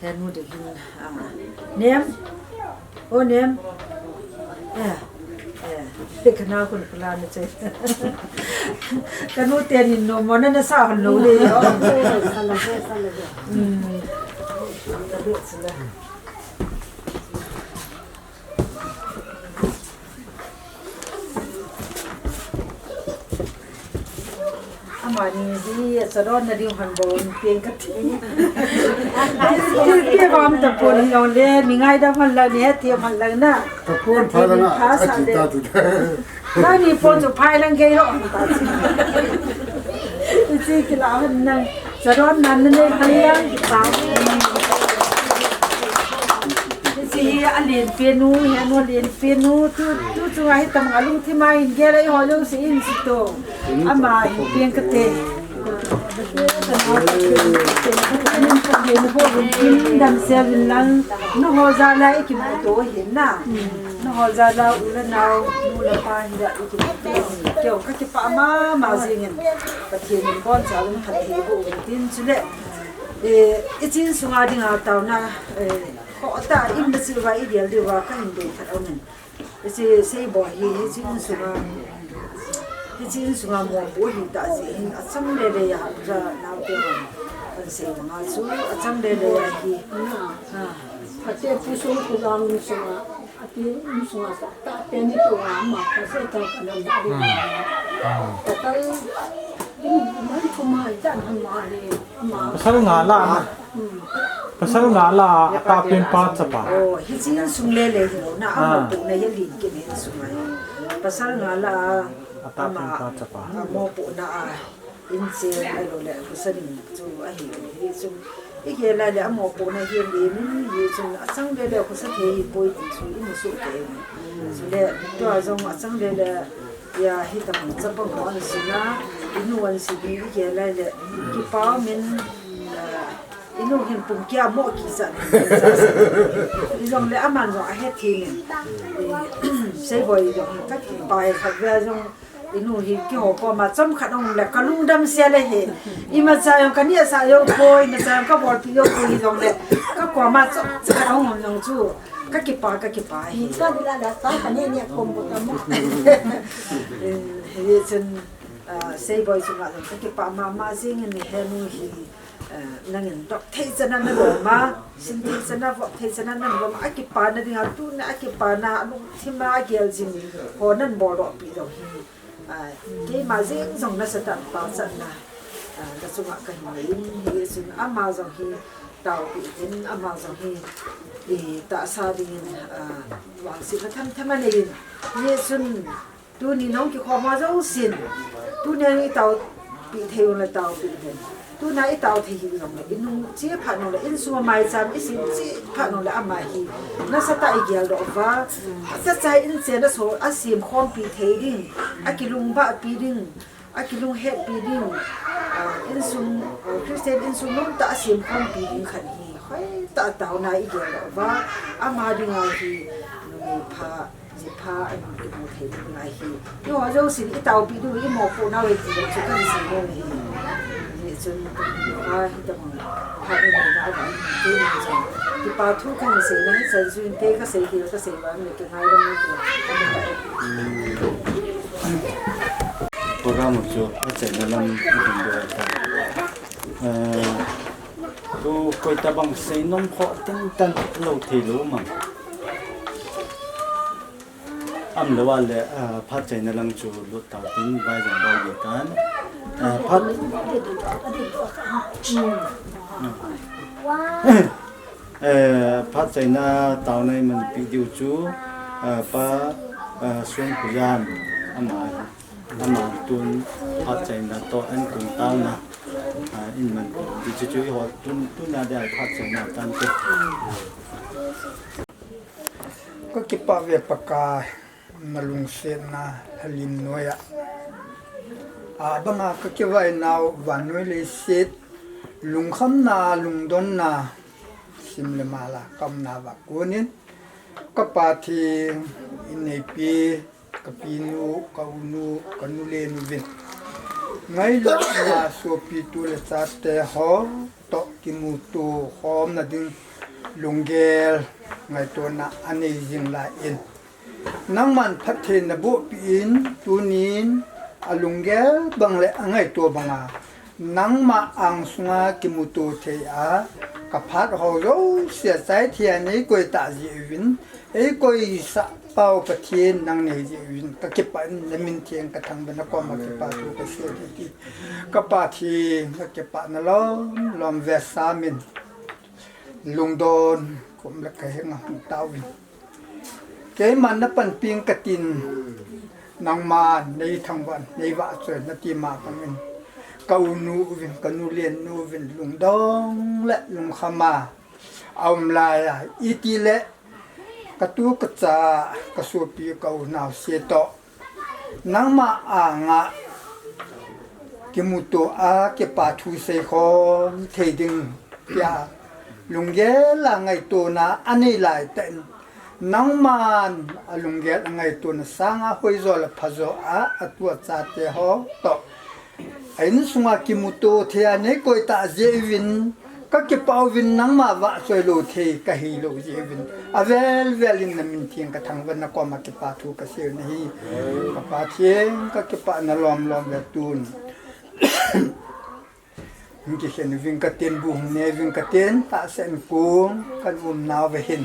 Henu ding hin, ah, Nem. O Nem. Eh, eh. Ka nao khun kula na che. Ka nu te nin nom mo na na sa hon lou le. Hmm. Ka du sila. Amani hi, achadohna ding hon bou in peng kati. Thil peh bam tapon hilou le, mi ngaidam hon lang, mi hethem hon lang na. Tapon pha lang a, pha sa le. Nangni pon chu phai lang gei lo. Hiche kila hon nang. Chadohna nanei hon lang. Hiche hi alen pen u, henu alen pen u, tu, tu chunga hi tam a lungthim a hin gel a eiho jouse in sito. Ama hin peng kate. Damsel vin lang, nangho jal a ikimuto hin na. Nangho jal a u le nao, nu le pa hi a ikimuto hin. Keiho kakipah mama jing in. Pathen in boncha uvin phatthei boh uvin tin chule. Eh, hiche insunga dinga taona, eh, Khoh tah in na chil uva i gel diu va ka hin dei khat um in. Hiche Seiboi hi, hiche insunga, hiche insunga mopo hi tah jeh hin achang lele a, ja naote hon. Sei manga chu achang lele ahi. Ate pu sung kulang sung a, ati sung a ta pe ni tu a ma ka se ta ka na ba di. Ka tal in man kuma i tan han ma ni ma. Pasal nga la. Pasal nga la, atapin pa chapa. Oh, hichi insung lele hi lo na, amopohna hi lin kit insung a. Pasal nga la, atapin pa chapa. Amopohna a. Inchen ahilou le, husa ding chu ahi, hichun igel a le amopohna hi lin, hichun achang lele husa thei hipoi ti chu imu soh kei. Chule, tua jong achang lele, ya, hitabang chapang ho ahin sei na, inu ahin sei ding igel a le, kipa min, ah, inu hin pung kia mo kisa. Hijongle aman jong ahet thei in. Seiboi jong hin kakipa e khat ve jong Inu hi keiho koma chomkhat ahung le, kalungdam sia le hi. Imacha jong kanehsah jou poi, imacha jong kabolpeh jou poi hijongle, kakoma chomkhat ahung um jong chu kakipa, kakipa hi. Sa dila da sa kane ne kom bo tamo. Hichun, ah, Seiboi chunga jong kakipa mama jing in, henu hi, ah, nangin dop thei chana nalom a, sin thei chana, vop thei chana nalom a, akipana dinga tuna akipana, alungthima agel jing ho nanboldoh peh jong hi. Ah, keima jeng jong nasatah in pachatna, ah, nachunga kahin nei in, hichun ama jong hi taopeh in, ama jong hi, eh, tahsa dingin, ah, vangsetna themthem anei in. Hichun tuni nahung kikhom ho jousen, tuni a itaopeh thei u le taopeh in. Tuna itao thei hijongle, inung che phat nung le, insung a maicham isem che phat nung le, ama hi nasatah a igeldoh uva, achacha in chen aso, asem khompi thei ding, akilungbahpi ding, akilunghetpi ding, ah, insung, ah, Christian insung nomtah a asem khompi ding khat hi hoitah a taona igeldoh uva, ama dinga hi numei pha, ji pha, ahin kimu thei ding ahi. Eiho jousen itaopeh diu imopoh nau ahi ti jong chu kahin sei nom ahi. Hichun, a, hitabang phat inei na uva, tuni jong kipa thu kahin sei na, hichan chu inte kasei thei, kasei vang le kingaidam ute. Program chu achaina lam ihin bol ta. Eh, tu koitabang seinom kho tengtan lou thei lou mang. Umlou a le, ah, phat chaina lang chu lut tau tin, vai jong vai ve tan. Ah, phat, eh, phat chaina taona imanpeh diu chu, ah, Pa, ah, Suan Khujan, ama, ama tun phat chaina toh ankong taona, ah, iman ti chu chu eiho tun, tuna dia phat chaina tante. Kakipah ve Pakai, nalungsetna lhalim noiya. Abanga kakivai nau vannoi leiset, lungkhamna, lungdonna, sim le mala, kaumna uva konin, ka Pa theng, inneipi, ka pinu, ka unu, ka nu le nu uvin. Ngailutna sopi tu le chate ho, toh kimuto khomna ding lunggel ngaitona anei jing lai in. Nangman phattheina bohpeh in tunin alunggel bang le angaito banga nangma angsunga kimuto thei a kaphat ho jouse a chaithei a neikoi tah jeh uvin, eikoi sah pau Pathen nang nei jeh uvin kakipah in, namin theng kathangvah in nakoma kipa thu kasei e. Ka Pa theng, kakipah na lom lom ve samin. Lungdon kom le kahenga hung tauvin. Keiman napanpin katin, nangman neithangvah in, neivahchoi in nati ma bangin, ka unu uvin, ka nu len nu uvin, lungdong le lungkham a aum laiya, itile katu kacha, kasopi, ka u naosen toh nangma anga kimuto a kipa thu seikhom thei ding tia lunggel a ngaitona anei laitah in, nangman alunggel a ngaitona sanga hoijo le phajo a atu achate ho toh a insunga kimuto thei a neikoi tah jeh uvin, kakipah uvin, nangma vahchoi lou thei kahilou jeh uvin, avel vel in namin theng kathangvah in nakoma kipa thu kasei u ahi. Ka Pa theng, kakipah na lom lom ve tun. Kikhen ving katin, bu hung ne ving katin, tahsa in kong kan um nau ve hin.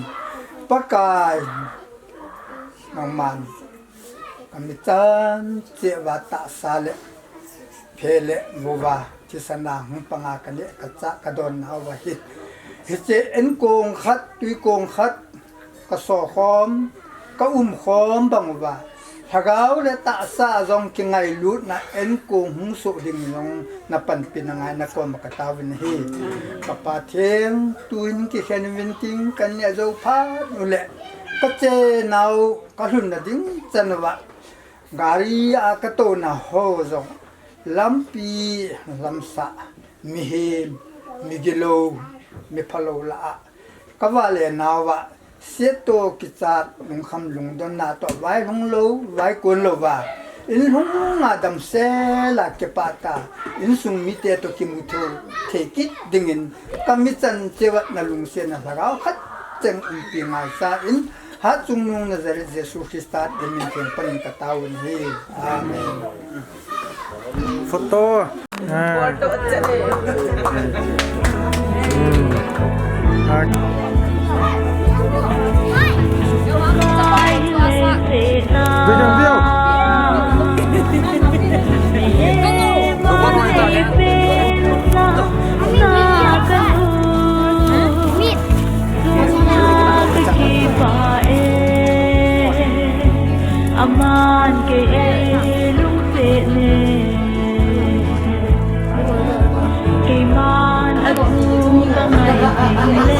Pakai, nangman kami chan cheh uva tahsa le phe le bu uva thisan a hung panga ka neh ka chah ka don nau va hi. Hiche in kong khat, tui kong khat, ka so khom, ka um khom bang uva, lhagao le tahsa jong kingailutna in kong hung soh ding jong na panpina ngai na koma ka taovin ahi. Ka Pathen, tuin kikhen vin ting kan neh jou phat u le, ka che nau ka lhun na ding chan uva, gari a ka tou na ho jong, lampi lamsah, mihem, migilou, miphalou lah a ka vale nau va, siat toh kichat, lungkham lungdonna toh, vailhung lou, vaikon lou va, in lhung a damsel a kipah ta, insung mite toh kimu thei, thei kit dingin, kami chan cheh uva na lungsetna lhagao khat cheng umpi ngai sa in, Hatchungnung Nazareth Jesu Christa in min theng panin ka taovin ahi. Amen. Photo. Ah. Photo chale. Hmm. Ah. Video, video. Aman kei ei lungset ne, keiman athu ka ngai ding le,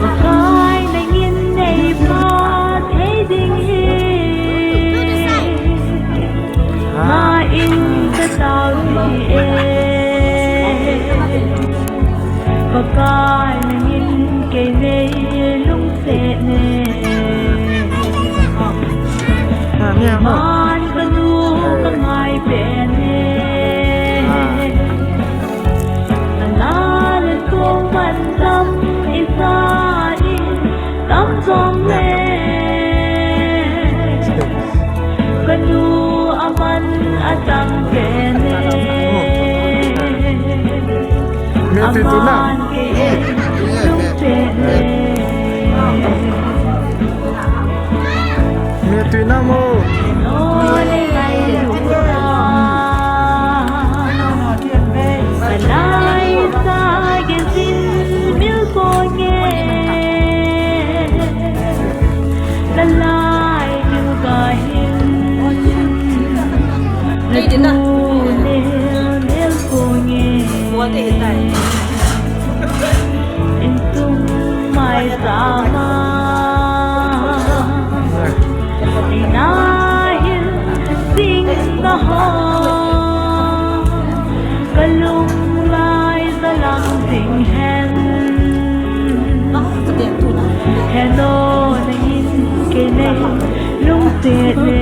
Pakai nangin nei pha thei ding hi, na in ka tao ti e. Pakai nangin kei nei lungset ne, man ka nu ka ngai pen e. Na la le kong man tam i sa i tam jong le, ka nu aman atang pen e. Me tui tuna. Me tui na mo. Kalai ka hin. Hei, din na. Lel, lel ko nge. Mo te hin tai. Insung mai sama. Ina hin sing na ho. Kalung lai zalang sing hen. Hello, nangin kei nei lungset ne.